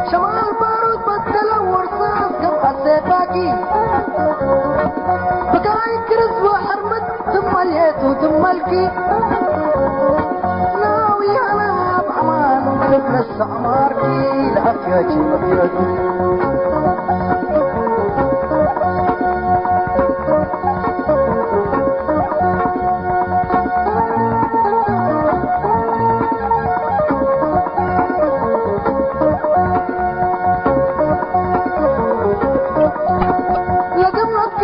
ሸማል ባሩድ በደለ ወርሳስ ገብአ ሴፋኪ። ብካይ ግርዝ ወሐርመት ትመልየቱ ትመልኪ፣ ናዊ አነ አብ አማን ክልብ ለሰማርኪ ለአፍያች አፍያች። ለግመትኪ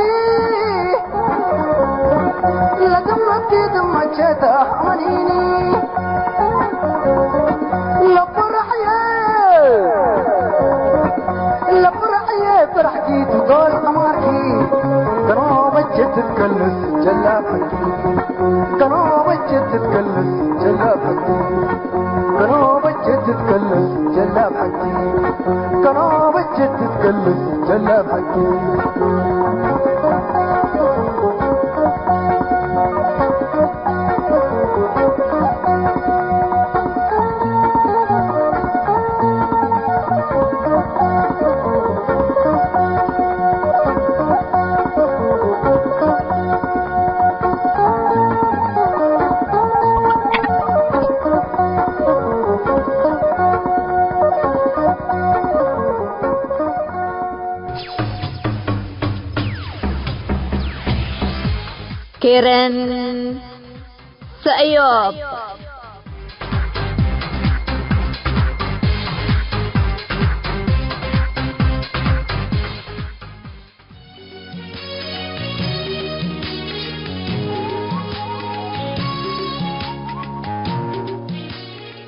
ለግመትኪ ትመቼ ተአመኒኒ። ለፍርሐየ ለፍርሐየ ፍርሐኪ ትዶል ዐማርኪ፣ ገኖ በጀት ትትከልስ ጀላብ ሐቂ። ገኖ በጀት ትትከልስ ጀላብ ሐቂ። ገኖ በጀት ትትከለስ ጀላብ ሐቂ፣ ከኖበች ትትከለስ ጀላብ ሐቂ። ኬረን ሰእዮብ።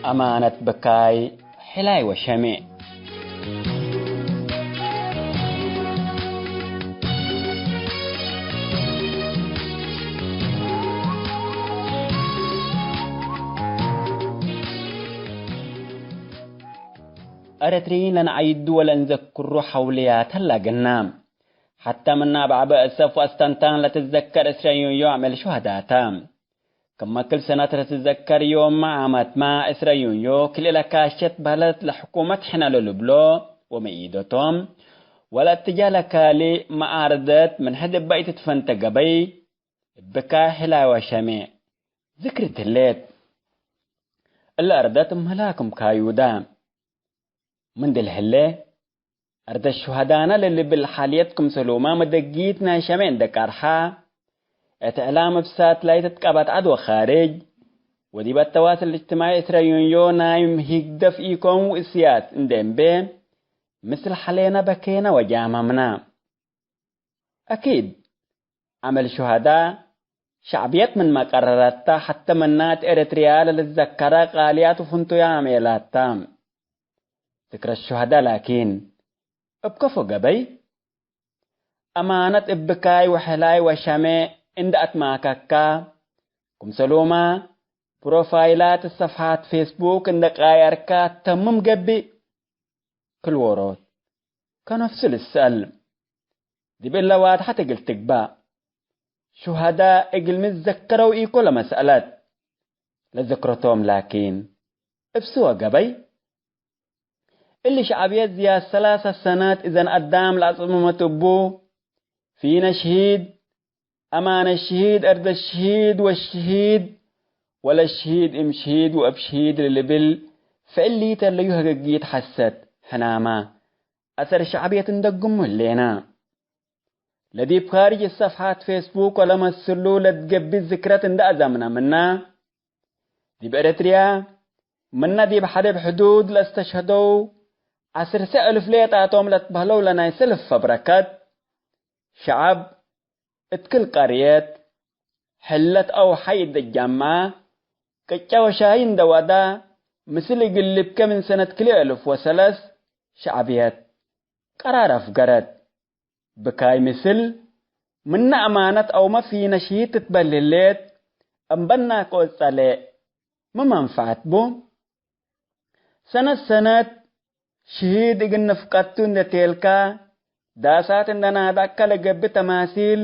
አማነት ብካይ ሕላይ ወሸሜዕ። ኤረትርዪን ለነዐይዱ ወለእንዘክሩ ሐውልያት ሀላ ገና። ሐታ ምነ አብዐበ እሰፍ ወአስተንታን ለትዘከር እስረ ዩንዮ አምዕል ሹሀዳተ። ክመ ክል ሰነት ለትዘከር ዮምመ ዓመትመ እስረ ዩንዮ ክልኤ ለካሸት በህለት ለሕኩመት ሕነ ለልብሎ ወመኢደቶም ወለእትጃህ ለካልእ መአርደት ምን ሕድ እበ ኢትትፈንተ ገበይ እብካ ሕላይ ወሸሜዕ ዝክርት ህሌት። እለ አርደት እምህላ ክም ካዩደ። ምን ድል ህሌ፣ አርደት ሹሀዳነ ለልብል ሐልየት ክምሰሉመ መደጊት ናይ ሸሜዕ እንዴ ቀርሐ፣ እት እዕላም እብ ሳትላይት እት ቀበት ዐድ ወካርጅ ወዲብ አተዋስል እጅትማዒ እስረ ዩንዮ ናይ ምህግደፍ ኢኮን ውእስያት እንዴ እምቤ፣ ምስል ሐሌነ በኬነ ወጃመምነ። አኪድ፣ አምዕል ሹሀዳ ሸዕብየት ምንመ ቀረረተ፣ ሐተ ምነ እት ኤረትርያ ለልትዘከረ ቃልያት ወፍንቱያም ኤላተ። ዝክረት ሹሀዳ ላኪን፣ እብ ከፎ ገበይ፣ አማነት እብ ብካይ ወሕላይ ወሸሜዕ እንዴ አትማከካ፣ ክምሰሉመ ፕሮፋይላት ሰፍሓት ፌስቡክ እንዴ ቃየርካ ተምም ገብእ። ክል ዎሮት ከነፍሱ ልሰአል። ዲብ እለ ዋድሐት እግል ትግባእ፣ ሹሀዳ እግል ምትዘከረው ኢኮ ለመስአለት። ለዝክረቶም ላኪን፣ እብ ስወ ገበይ። እሊ ሸዕብየት ዝያድ ሰላሰ ሰነት እዘን አዳም ለአጽምመት እቡ፣ ፊነ ሽሂድ፣ አማነ ሽሂድ፣ አርደ ሽሂድ ወሽሂድ፣ ወለ ሽሂድ እም ሽሂድ ወእብ ሽሂድ ለልብል ፍዕል ሊተለዩ ህግጊት ሐሰት፣ ሕናማ፣ አሰር ሸዕብየት እንደግሙ ህሌነ። ለዲብ ካርጅ እሰፍሓት ፌስቡክ ወለመስሉ ለትገብእ ዝክረት እንዴ አዘምነ ምነ፣ ዲብ ኤረትርያ ምነ ዲብ ሐደብ ሕዱድ ለእስተሽሀደው ዐስር ሰ እልፍ ሌጣቶም ለትበህለው ለናይ ሰልፍ ፈብረከት ሸዐብ እት ክል ቀርየት፣ ሕለት አው ሐይ እንዴ ጀምዐ፣ ቅጫ ወሻሂ እንዴ ወዳ፣ ምስል እግል ልብኬ ምን ሰነት ክልኤ እልፍ ወሰለስ ሸዕብየት ቀራር አፍገረት። ብካይ ምስል ምነ አማነት አውመ ፊነ ሽሂድ ትትበል ህሌት፣ እምበናክ ኦጸሌ ሚ መንፈዐት ቡ? ሰነት ሰነት ሽሂድ እግል ንፍቀቱ እንዴ ቴልካ፣ ዳሳት እንዴ ናደቅከ ለገብእ ተማሲል፣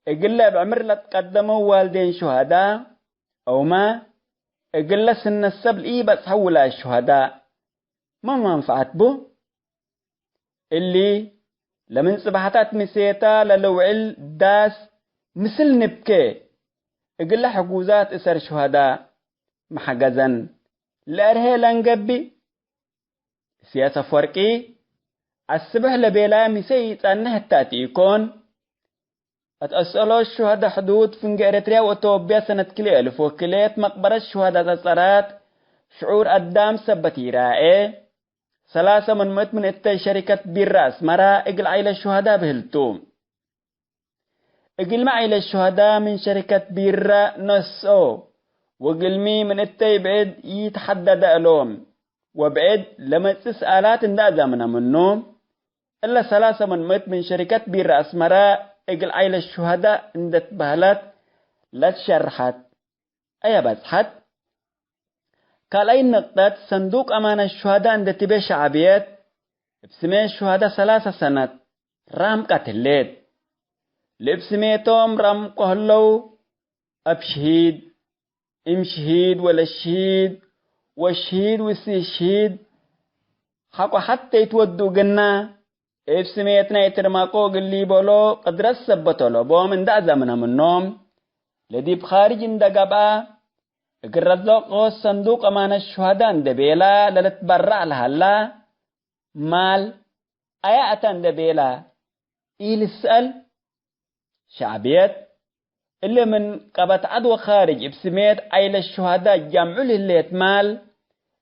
እግለ እብ ዕምር ለትቀደመው ዋልዴን ሹሀዳ፣ አውመ እግለ ስነት ሰብ ለኢበጽሐው ውላድ ሹሀዳ፣ ሚ መንፈዐት ቡ? እሊ፣ ለምን ጽባሕታት ምሴተ ለልውዕል ዳስ ምስል ንብኬ፣ እግለ ሕጉዛት እሰር ሹሀዳ መሐገዘን ለአርሄ ለንገብእ። እስያስ አፍወርቂ፣ አስብሕ ለቤላየ ምሴ ኢጸንሕ እተ ኢኮን፣ እት አስአሎት ሹሀዳ ሕዱድ ፍንጌ ኤረትርያ ወአቶብያ ሰነት ክልኤ እልፍ ወክልኤት መቅበረት ሹሀዳ ጸጸራት ሽዑር አዳም ሰበት ኢረኤ። ሰላሰ ምን ምእት ምን እተይ ሸሪከት ቢራ አስመራ እግል ዓይለት ሹሀዳ ብህልቱ። እግልሚ ዓይለት ሹሀዳ ምን ሸሪከት ቢራ ነስኦ ወእግልሚ ምን እተይ ብዕድ ኢተሐደደ እሎም። ወብዕድ ለመጽእ ሰኣላት እንዴ አዛምነ ምኑ፣ እለ ሰላሰ ምን ምእት ምን ሸሪከት ቢራ አስመረ እግል ዓይለት ሹሀዳ እንዴ ትበህለት ለትሸርሐት አየ በጽሐት? ካልኣይት ንቅጠት፣ ሰንዱቅ አማነት ሹሀዳ እንዴ ትቤ ሸዕብየት፣ እብ ስሜት ሹሀዳ ሰላሰ ሰነት ራምቀት ህሌት። ለእብ ስሜቶም ራምቆ ህለው፣ እብ ሽሂድ፣ እም ሽሂድ ወለሽሂድ፣ ወሽሂድ ወእስትሽሂድ፣ ሐቆ ሐቴ ኢትወዱ እግልና፣ እብ ስሜት ናይ ትርማቆ እግል ሊበሎ ቅድረት ሰበቶ ለቦም እንደ አዘምነ ምኖም፣ ለዲብ ኻርጅ እንደ ገብአ፣ እግል ረዘቆ ሰንዱቅ አማነት ሹሀዳ እንደ ቤላ ለልትበረዕ ለሀላ፣ ማል አየ አተ እንደ ቤላ ኢልስአል። ሸዕብየት፣ እሊ ምን ቀበት ዐድ ወኻርጅ እብ ስሜት ዓይለት ሹሀዳ ጃምዑ ለህሌት ማል፣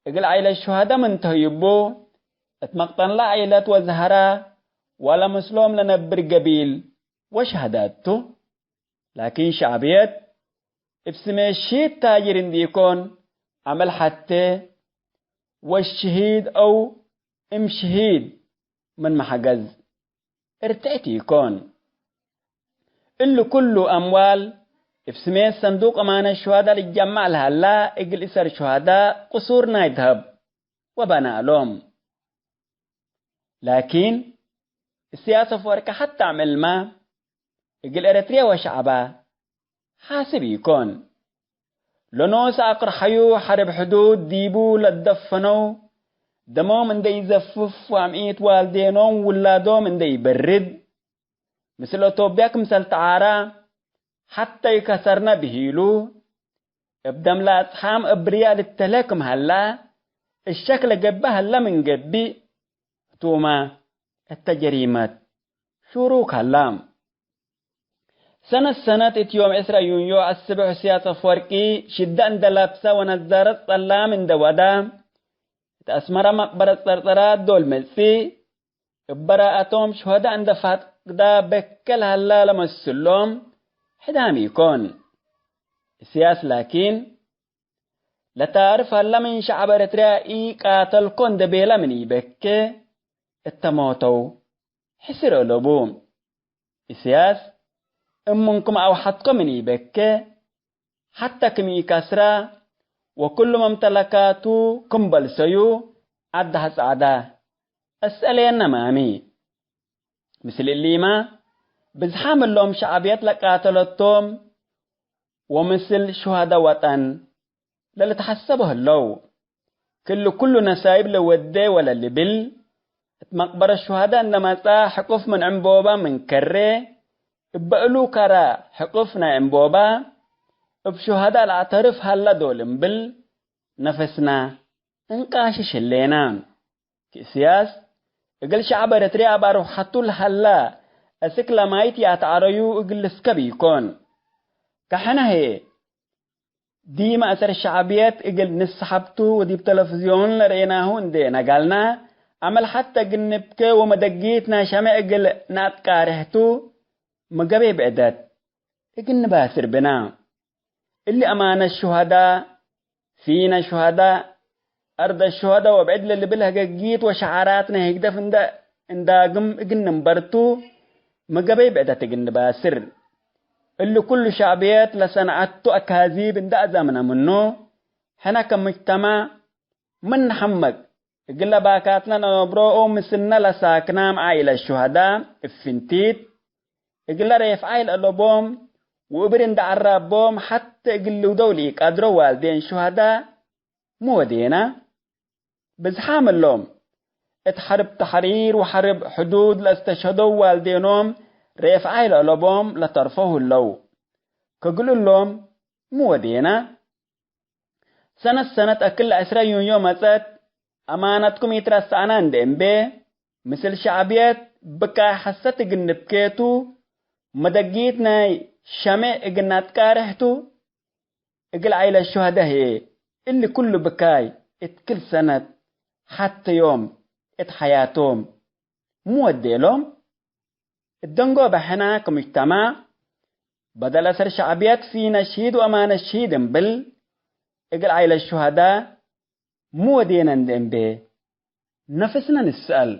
እግል ዓይለት ሹሀዳ ምን ተህዩቡ፣ እት መቅጠንለ ዓይለት ወዘሀራ፣ ወለ ምስሎም ለነብር ገቢል ወሸህዳት ቱ። ላኪን ሸዕብየት፣ እብ ስሜት ሽሂድ ታጅር እንዲኢኮን፣ አመል ሐቴ፣ ወሽሂድ አው እም ሽሂድ ምን መሐገዝ እርትዕት ኢኮን። እሊ ኩሉ አምዋል እብ ስሜት ሰንዱቅ አማነት ሹሀዳ ልጀመዕ ለሀላ፣ እግል እሰር ሹሀዳ ቅሱር ናይ ደሀብ ወበናሎም። ላኪን፣ እስያስ አፈወርቂ ሐታ አምዕልመ እግል ኤረትርየ ወሸዐባ ሓስብ ኢኮን። ለኖሰ አቅርሐዩ ሐርብ ሕዱድ ዲቡ ለትደፈነው ደሞም እንደ ኢዘፍፍ ወአምዒት ዋልዴኖም ውላዶም እንደ ኢበርድ፣ ምስል አቶብያ ክምሰል ተዓራ ሐተ ኢከሰርነ ብሂሉ፣ እብ ደም ለአጽሓም እብርያ ልተሌ ክም ሀላ፣ እሸክ ለገብእ ሀለ ምን ገብእ፣ ህቱመ እተ ጀሪመት ሹሩክ ሀላ። ሰነት ሰነት እት ዮም ዕስረ ዩንዮ አስብሕ እስያስ አፈወርቂ ሽደ እንደ ለብሰ ወነዛረት ጸላም እንደ ወዳ፣ እት አስመረ መቅበረት ጸርጸራት ዶል መጽእ፣ እብ በራአቶም ሹሀዳ እንደ ፋቅዳ በከ ለሀላ ለመስሎም ሕዳም ኢኮን። እስያስ ላኪን፣ ለታርፍ ሀለ ምን ሸዐብ ኤረትርያ ኢቃተልኮ እንደ ቤለ ምን ኢበኬ፣ እተ ሞተው ሕስር አለቡ። እስያስ፣ እም ምንኩም አውሐትኮ ምን ኢበኬ፣ ሐተ ክም ኢከስራ ወክሉ መምተለካቱ ክም በልሰዩ ዐድ ሐ ጸዕዳ አስአለየነ ማሚ። ምስል እሊመ፣ ብዝሓም እሎም ሸዕብየት ለቃተለቶም ወምስል ሹሀደ ወጠን ለልትሐሰቦ ህለው። ክል ኩሉ ነሳይብ ለወዴ ወለልብል፣ እት መቅበረት ሹሀደ እንደ መጽአ ሕቁፍ ምን ዕንቦባ ምን ከሬ፣ እበ እሉ ከረ ሕቁፍ ናይ ዕንቦባ፣ እብ ሹሀደ ለአዕተርፍ ሀለ ዶል እምብል፣ ነፍስና እንቃሽሽ ህሌና። ከእስያስ፣ እግል ሸዐብ ኤረትርያ አባርሁ ሐቱ ለሀላ አስክ ለማይት ይአትዐረዩ እግል ልስከብ ኢኮን። ከሕነ ህዬ፣ ዲመ አሰር ሸዕብየት እግል ንስሐብቱ ወዲብ ተለፍዝዮን ለርኤናሁ እንዴ ነጋልና፣ አመል ሐተ ግንብከ ወመደጊት ናይ ሸሜዕ እግል ነአትቃሬሕቱ፣ ሚ ገበይ ብዕደት እግል ንባስር ብና። እሊ አማነት ሹሀዳ፣ ሲነ ሹሀዳ፣ አርደ ሹሀዳ ወብዕድ ለልብል ሀገጊት ወሸዓራት ናይ ህግደፍ እንደ እንዳግም እግል ንንበርቱ፣ ሚ ገበይ ብዕደት እግል ንባስር። እሊ ኩሉ ሸዕብየት ለሰንዐቱ አካዚብ እንደ አዛምነ ምኑ፣ ሕነ ከሙጅተማዕ ምን ነሐመቅ እግለ ባካትነ ለነብሮ ወምስልነ ለሳክናም ዓኢለት ሹሀዳ እብ ፍንቲት፣ እግለ ሬፍዓይ ለአለቦም ወእብር እንደ ዐራቦም ሐቴ እግል ልውደው ለኢቀድሮ ዋልዴን ሹሀዳ ሚ ወዴና? ብዝሓም እሎም እት ሐርብ ተሕሪር ወሐርብ ሕዱድ ለአስተሽሀደው ዋልዴኖም ሬፍዓይ ለአለቦም ለተርፈው ህለው። ከእግል እሎም ሚ ወዴና? ሰነት ሰነት አክል ለዐስረ ዩንዮ መጸት፣ አማነትኩም ኢትረሰአነ እንዴ እምቤ፣ ምስል ሸዕብየት ብካይ ሐሰት እግል ንብኬቱ፣ መደጊት ናይ ሸሜዕ እግል ነአትቃሬሕ ቱ። እግል ዓይለት ሹሀደ ህዬ፣ እሊ ኩሉ ብካይ እት ክል ሰነት ሐቴ ዮም እት ሐያቶም ሚ ወዴ እሎም? እት ደንጎበ ሕነ ከሙጅተማዕ፣ በደል አሰር ሸዕብየት ፊነ ሽሂድ ወአማነት ሽሂድ እምብል፣ እግል ዓይለት ሹሀደ ሚ ወዴነ እንዴ እምቤ ነፍስነ ንስአል።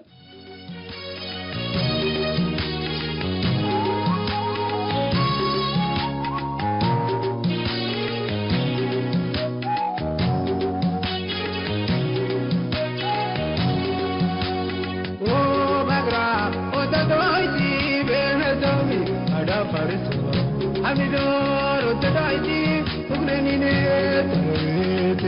ፋርስ ሐሚዶር ወተዳይቲ እግለኒኔ ተረዊት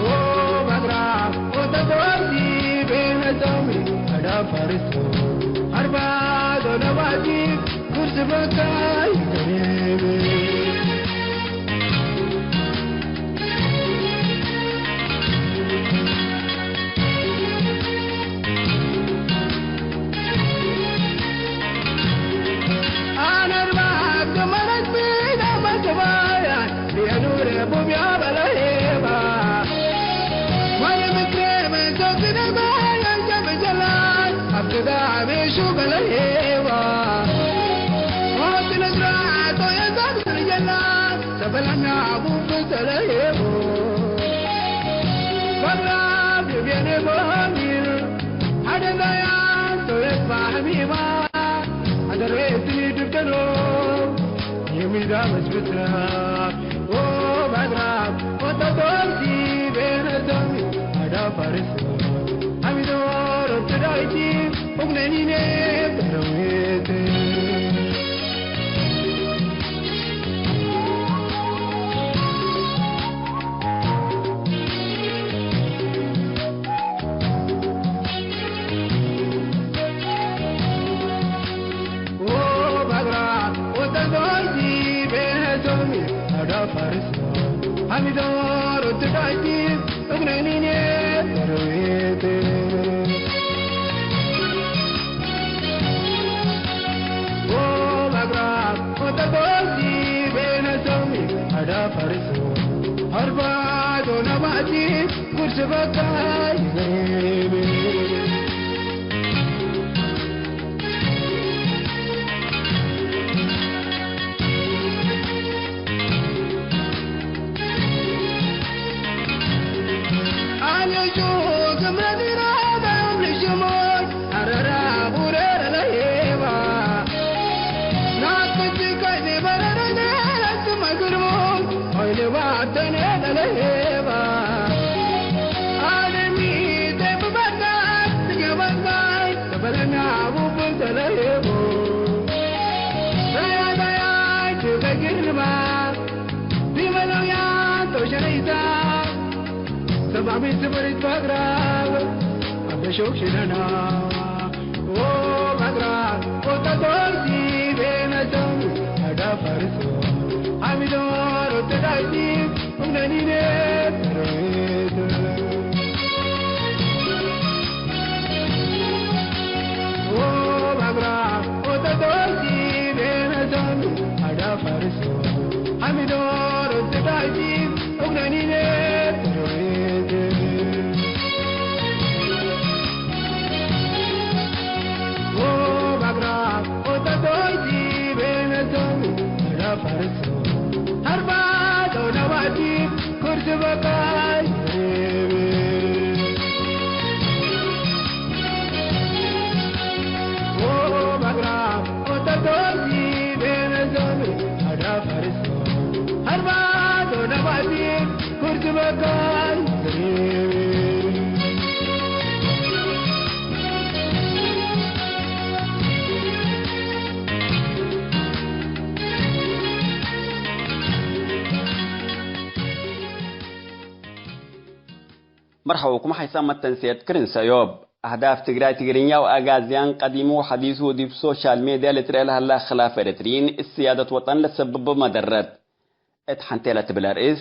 ወባግራ ወተዳይቲ ቤነቶም አዳ ፋርስ አርባ ዶለባቲ ኩርስ በካይ ገሪብ መርሐውኩም ሓይሳም መተንስየት ክርን ሰዮብ። አህዳፍ ትግራይ ትግርኛ ወአጋዝያን ቀዲሙ ወሐዲሱ ዲብ ሶሻል ሜድያ ልትረኤ ለሀላ ክላፍ ኤረትርዪን እት ስያደት ወጠን ለሰብቦ መደረት እት ሐንቴ ለትብል አርእስ፣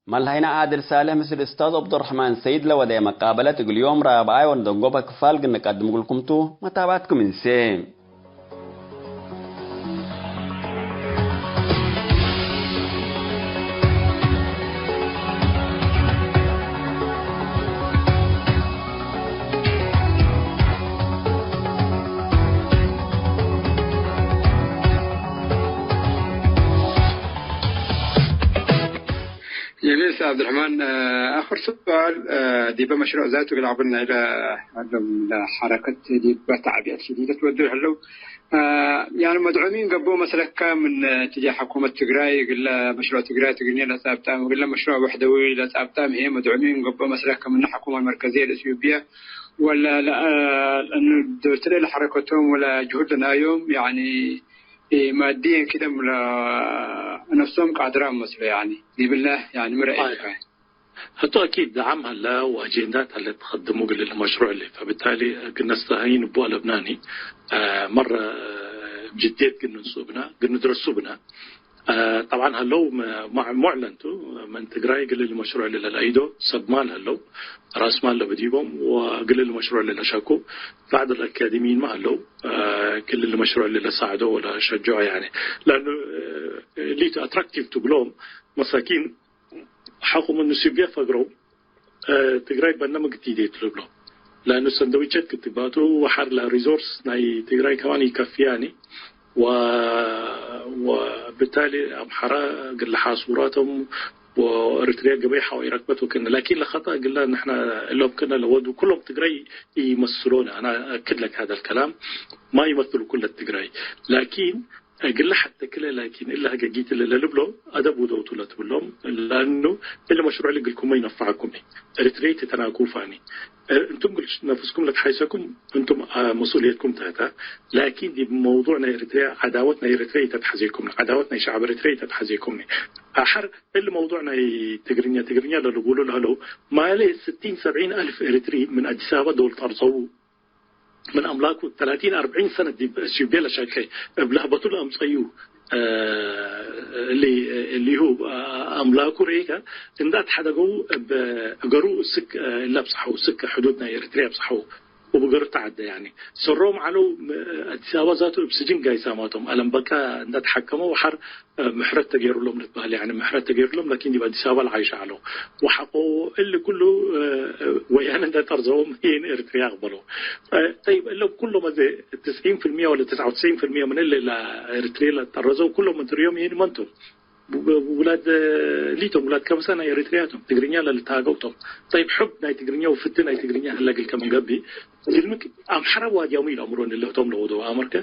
መልሀይነ ዓድል ሳልሕ ምስል እስታዝ ዐብዱረሕማን ሰይድ ለወደየ መቃበለት እግል ዮም ራብዓይ ወንደንጎበ ክፋል ግንቀድም እግልኩም ቱ፣ መታብዐትኩም እንሴ። ጀሚል ዐብዱረሕማን፣ አክር ሱኣል፣ ዲበ መሽሩዕ ዛቱ እግል አቅብል ናይለ ሐረከት ዲበ ተዕቢአት ሸዲደት ወዱ ለህለው፣ ያኒ መድዑሚን ገብኦ መስለከ ምን ትጃህ ሕኩመት ትግራይ እግለ መሽሩዕ ትግራይ ትግርኛ ለጻብጣም እግለ መሽሩዕ ወሕደዊ ለጻብጣም ህዬ መድዑሚን ገብኦ መስለከ ምን ሕኩመት መርከዝየ ለእትዮጵየ ወላ ለአ-፣ ለአኑ ዶርትለ ለሐረከቶም ወላ ጅሁድ ለናዮም፣ ያኒ፣ ማድየን ክደም ለነፍሶም ቃድራም መስሎ፣ ያኒ፣ ዲብለ፣ ያኒ፣ ምረ አይ። ኤልካ። ህቱ አኪድ ደዓም ሀለ ወአጄንዳት ሀለ ተቀድሙ እግል መሽሩዕ እሊ። ፈብታሊ እግል ነስተዒን እቡ አለብናኒ፣ አ፣ መረ ጅድየት እግል ንንስኡ ብነ፣ እግል ንድረሱ ብነ። አ፣ ጠብዓን ሀለው መ-፣ መዕ-፣ ሙዕለን ቱ፣ ምን ትግራይ እግል መሽሩዕ እሊ ለለአይዶ ሰብ ማል ሀለው፣ ራስ ማል ለብዲቦም ወእግል መሽሩዕ እሊ ለሸኩ፣ ባዕድ አልአካዲሚይን ማ ሀለው፣ አ፣ እግል መሽሩዕ እሊ ለሳዕዶ ወለሸጅዖ ያኒ። ለአኑ፣ አ፣ ሊቱ አትራክቲቭ ቱ እግሎም መሳኪን ሐቆ ምኑ ሲብየ ፈግረው፣ እ፣ ትግራይ በርነምግ እት ኢዴ ቱ ልብሎ። ለአኑ ሰንደዊቸት ክትባቱ ወሐር ለሪዞርስ ናይ ትግራይ ከማን ኢከፍያኒ። ወ-፣ ወብታሊ አምሐራ እግል ለሐሱራቶም ወእርትርያ ገበይ ሐው ኢረክበት ወክነ። ላኪን ለኸጠእ እግለ ንሕነ እሎም ክነ ለወዱ ኩሎም ትግራይ ኢመስሎነ። አና አክድ ለክ ሀደ ልከላም ማ ኢመስሉ ኩለ ትግራይ። ላኪን እግለ ሐቴ ክለ ላኪን እለ ሀገጊት እለ ለልብሎ አደብ ውደውቱ ለትብሎም፣ ለአኑ እለ መሽሩዕ እሊ እግልኩም ማ ኢነፈዐኩም፣ ኤሪትርየ ትተናኩፋኒ። እንቱም እግል ነፍስኩም ለትሓይሰኩም እንቱም፣ አ፣ መስኡልየትኩም ተህተ፣ ላኪን ዲብ መውዱዕ ናይ ኤሪትርየ፣ ዐዳወት ናይ ኤሪትርየ ኢተትሐዜኩም፣ ዐዳወት ናይ ሸዐብ ኤሪትርየ ኢተትሐዜኩም። አሐር እሊ መውዱዕ ናይ ትግርኛ፣ ትግርኛ ለልቡሉ ለህለው፣ ማሌ ስቲን ሰብዒን አልፍ ኤሪትሪ ምን አዲስ አበባ ዶል ጠርዘዉ። ምን አምላኩ ተላቲን አርበዒን ሰነት ዲብ እትዮጵየ ለሸቄ፣ እብ ለህበቱ ለአምጸዩ፣ እ፣ እሊ፣ እሊሁ፣ እ፣ አምላኩ ርኤከ፣ እንዳ ተሐደገው እብ እገሩ እስክ፣ እ፣ እለ አብጽሐው፣ እስክ ሕዱድ ናይ ኤሪትርየ አብጽሐው፣ ወብገሩ ተዐደ፣ ያኒ፣ ሰሮም ዐለው፣ ም-፣ አዲስ አበባ ዛቱ እብ ስጅን ጋይሳማቶም፣ አለም በቃ እንዳ ተሐከመው ሐር ምሕረት ተጌሩሎም ልትበህል፣ ያኒ ምሕረት ተጌሩሎም፣ ላኪን ዲብ አዲስ አበባ ለዓይሽ ዐለው። ወሐቆ እሊ ኩሉ፣ እ፣ ወያነ እንደ ጠርዘዎም ይህን ኤርትርያ አቅበለው። እ፣ ጠይብ፣ እሎም ኩሎም አዜ ትስዒን ፊልሚየ ወለ ትስዐ ወትስዒን ፊልሚየ ምን እሊ ለኤርትርየ ለጠረዘው ኩሎም እንትርዮም ይህን መንቶም? ቡ-፣ ቡ-፣ ውላድ፣ እ፣ ሊቶም፣ ውላድ ከበሳ ናይ ኤርትርያቶም፣ ትግርኛ ለልትሃገው ቶም። ጠይብ፣ ሕብ ናይ ትግርኛ ወፍቲ ናይ ትግርኛ ህለ እግልከ ምን ገብእ፣ ግልምክ አምሐረ ዋድያሙ ኢለአምሮን እሊ ህቶም ለወደው አመርከ?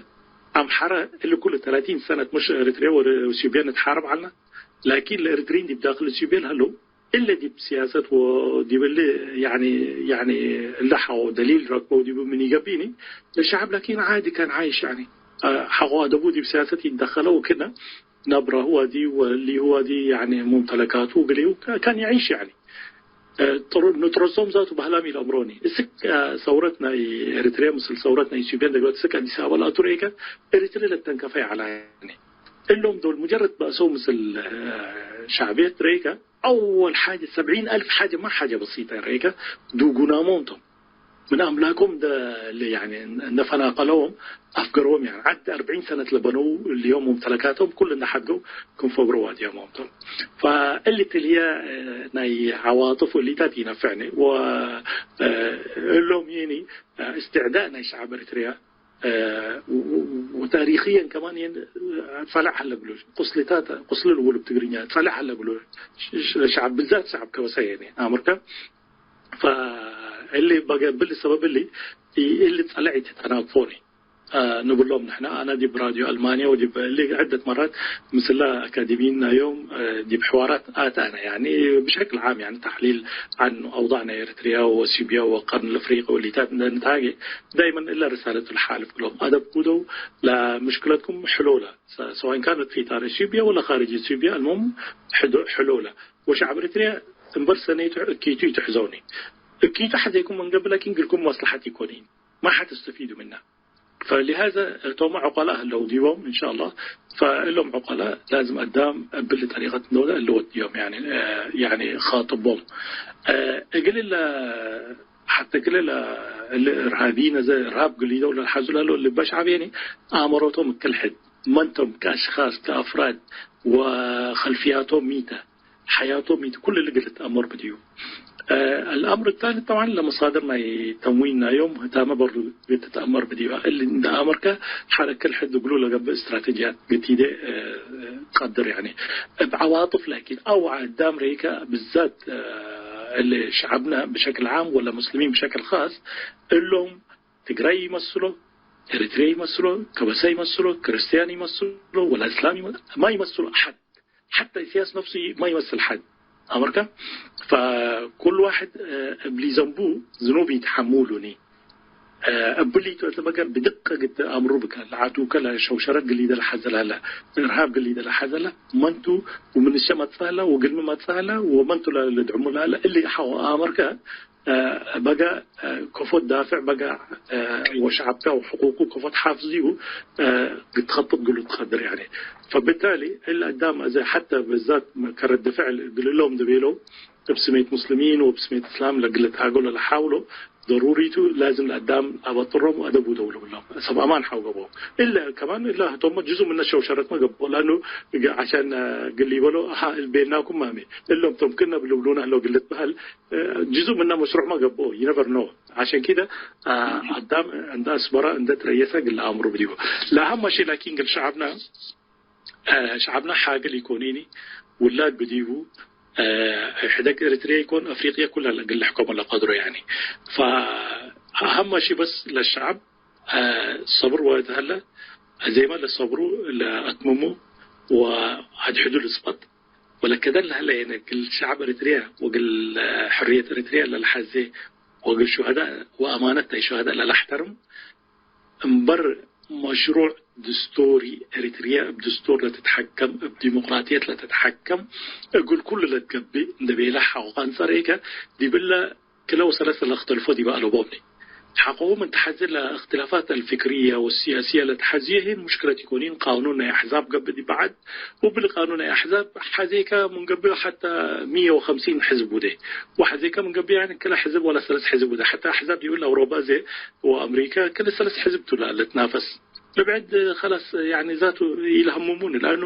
አምሐረ እሊ ኩሉ ተላቲን ሰነት ሙሽ ኤሪትርየ ወኢትዮጵየ ንትሓረብ ዐልነ፣ ላኪን ለኤሪትርይን ዲብ ዳክል ኢትዮጵየ ለሀለው፣ እለ ዲብ ሲያሰት ወዲብ እሊ፣ ያኒ፣ ያኒ፣ እለ ሐቆ ደሊል ረክበው ዲቡ ምን ኢገብእኒ፣ ለሸዐብ ላኪን ዓዲ ካን ዓይሽ፣ ያኒ፣ ሐቆ አደቡ ዲብ ሲያሰት ኢትደከለ ወክነ ነብረሁ ዋዲ ወእሊሁ ዋዲ፣ ያኒ፣ ሙምተለካቱ እግልሁ ካን ይዐይሽ፣ ያኒ። እ፣ ጥሩ-፣ ንጥረዞም ዛቱ ባህላም ኢለአምሮኒ። እስክ፣ እ፣ ሰውረት ናይ ኤሪትርየ ምስል ሰውረት ናይ ኢትዮጵየ እንደግበት እስክ አዲስ አበባ ለአቱ ርኤከ፣ ኤሪትርየ ለተንከፈ ይዐላኒ። እሎም ዶል ሙጀረድ በእሰው ምስል፣ እ፣ ሸዕብየት ርኤከ፣ አወል ሓጀ ሰብዒን አልፍ ሓጀ ማ ሓጀ በሲጠ ርኤከ፣ ዱጉናሞም ቶም። ምን አምላኮም እንደ፣ ያኒ፣ እንደ ፈናቀለዎም አፍገረዎም፣ ያኒ፣ ዐድ አርበዒን ሰነት ለበነው እሊሆም ሙምተለካቶም ኩሉ እንደ ሐድገው ክም ፈግሮ ዋድያሞም ቶም። ፈእሊ ትልየ፣ እ፣ ናይ ዐዋጥፍ ወሊታት ኢነፍዕኒ ወ፣ እ፣ እሎም ይኒ፣ እ፣ እስትዕዳእ ናይ ሸዐብ ኤሪትርያ፣ እ፣ ወ-፣ ወ-፣ ወታሪክየን ከማን የን፣ እ፣ ጸለዕ ሀለ ብሎ፣ ቁስልታት፣ ቁስል ልውሉ ብትግርኛ፣ ጸለዕ ሀለ ብሎ፣ ሽ-፣ ሽ-፣ ሸዐብ ብዛት ሸዐብ ከበሳ የኒ አምርከ ፈእሊ በገ-፣ ብሊ ሰበብ እሊ፣ ኢ-፣ እሊ ጸለዕ ኢትተናግፎኒ፣ አ፣ ንብሎም ንሕነ። አነ ዲብ ራድዮ አልማንየ ወዲብ እሊ ዐደት መራት ምስለ አካዲሚይን ናዮም፣ አ፣ ዲብ ሕዋራት አትአነ፣ ያኒ ብሸክል ዓም፣ ያኒ ተሕሊል ዐን አውዳዕ ናይ ኤሪትርያ ወሲብያ ወቀርን ለፍሪቅ ወሊታት እንደ ንትሃጌ፣ ዳይመን እለ ርሳለት ለሓልፍ እግሎም። አደብ ኩደው ለምሽክለትኩም ሕሉለ፣ ሰ-፣ ሰዋእን ካነት ፊ ኢጣር ኢትዮጵያ ወለ ካርጅ ኢትዮጵያ፣ አልሙም ሕዶ-፣ ሕሉለ። ወሸዕብ ኤሪትርያ እምበር ሰኔቱ እኪቱ ኢትሕዘውኒ። እኪቱ ሐዜኩም ምን ገብእ ላኪን ግልኩም መስለሐት ኢኮኒን። ማ ሐተስተፊዱ ምና። ፈሊሃዘ ቶመ ዑቀላእ ህለው ዲቦም እንሻአላህ። ፈእሎም ዑቀላእ ላዝም አዳም እብሊ ጠሪቀት እንደወለ እለ ወድዮም፣ ያኒ፣ እ፣ ያኒ ኻጥቦም። እ፣ እግል እለ ሐተ እግል እለ እለ እርሃቢነ ዘ እርሃብ ግሊደው ለልሐዙ ለህለው ልበ ሸዕብ የኒ አመሮቶም እክል ሕድ መንቶም ከአሽኻስ ከአፍራድ ወኸልፍያቶም ሚተ። ሐያቶም ኢት-፣ ኩሉ እሊ እግል ልትአመር ብድዩ። እ፣ አልአምር ታኒ ጠብዓን ለመሳድር ናይ ተምዊን ናዮም ህታመ በሩ እግል ትትአመር ብድዩ። እሊ እንደ አመርከ ሐረ ክል ሕድ እግሉ ለገብእ እስትራቴጅያት ግቲዴ፣ እ፣ ቀድር ያኒ። እብ ዐዋጥፍ ላኪን አው አዳም ረይከ ብዛት፣ እ፣ እሊ ሸዐብነ ብሸክል ዓም ወለ ሙስሊሚን ብሸክል ኻስ እሎም ትግራይ ይመስሎ፣ ኤሪትርየ ይመስሎ፣ ከበሳ ይመስሎ፣ ክርስትያን ይመስሎ፣ ወላ እስላም ይመ-፣ ማ ይመስሎ አሐድ። ሐታ ኢሳያስ ነፍሱ ማ ይመስል ሐድ አመርከ። ፈኩሉ ዋሕድ፣ እ፣ እብሊ ዘንቡ ዝኑብ ይትሐሙሉኒ። እ፣ እብሊቱ እተ በገ ብድቀ ግድ አምሩ ብከ ለዓቱከ ለሸውሸረት ግሊደ ለሐዘ ለሀለ፣ እርሃብ ግሊደ ለሐዘ ለመንቱ፣ ወምንሸ መጽአ ለ ወግልሚ መጽአ ለ ወመንቱ ለልድዕሙ ለሀለ እሊ ሐቆ አመርከ፣ እ፣ በገ፣ እ፣ ከፎ ትዳፍዕ በገ፣ እ፣ ወሸዐብከ ወሕቁቁ ከፎ ትሓፍዝ ዲቡ፣ እ፣ ግትከብጥ ግሉ ትቀድር ያኒ። ፈብታሊ እለ አዳም አዜ ሐተ በዛት ከረድ ፍዕል እግል እሎም ድቤለው እብ ስሜት ሙስሊሚን ወእብ ስሜት እስላም ለእግል ልትሃገሎ ለሓውሎ ደሩሪቱ ላዝም ለአዳም አበጥሮም ወአደብ ውደው ልብሎም ሰብ አማን ሓው ገብኦ። እለ ከማን እለ ህቶመ ጅዙእ ምነ ሸውሸረትመ ገብኦ ለአኑ ዐሻን እግል ኢበሎ አሃ እልቤናኩም ማሜ እሎም ቶም ክነ ብልብሉነ ህለው እግል ልትበህል ጅዙእ ምነ መሽሩዕመ ገብኦ። You never know. ዐሸን ኪደ አዳም እንደ አስበረ እንደ ትረየሰ እግል ለአምሩ ብዲቡ። ለአሀመ ሺ ላኪን እግል ሸዐብነ ሸዐብና ሓግል ኢኮኒኒ ውላድ ብዲቡ ሕደግ ኤሪትርየ ኢኮን አፍሪቅየ ኩለ እግል ልሕከሞ ለቀድሮ ያኒ። ፈአሀመ ሺ በስ ለሸዐብ ሰብር ወተሀለ አዜመ ለሰብሩ ለአትምሙ ወአድሕዱ ልጽበጥ ወለከደን ለሀለ የነ እግል ሸዐብ ኤሪትርየ ወእግል ሕርየት ኤሪትርየ ለለሐዜ ወእግል ሹሀዳእ ወአማነት ናይ ሹሀዳእ ለለአሕተርም እምበር መሽሩዕ ድስቶሪ ኤሪትርየ እብ ድስቶር ለትትሐከም፣ እብ ዲሞቅራጥየት ለትትሐከም፣ እግል ኩሉ ለትገብእ እንዴ ቤለ ሐቆ ቀንጸሬከ፣ ዲብለ ክለ ወሰለሰ ለክተልፎ ዲበ አለቦምኒ። ሐቆሁ ምን ተሐዜ ለእክትላፋት አልፍክርየ ወሲያስየ ለተሐዝየ ህይ ሙሽክለት ኢኮኒን። ቃኑን ናይ አሕዛብ ገብእ ዲበ ዐድ፣ ወብሊ ቃኑን ናይ አሕዛብ ሐዜከ ምን ገብእ ሐተ ሚየ ወከምሲን ሕዝብ ውዴ፣ ወሐዜከ ምን ገብእ ያኒ ክለ ሕዝብ ወላ ሰለስ ሕዝብ ውዴ። ሐተ አሕዛብ ዲብለ አውሮፓ ዘ ወአምሪከ ክል ሰለስ ሕዝብ ቱ ለልትናፈስ። ለብዕድ ከላስ ያኒ ዛቱ ኢልሀሙሙኒ፣ ለአኑ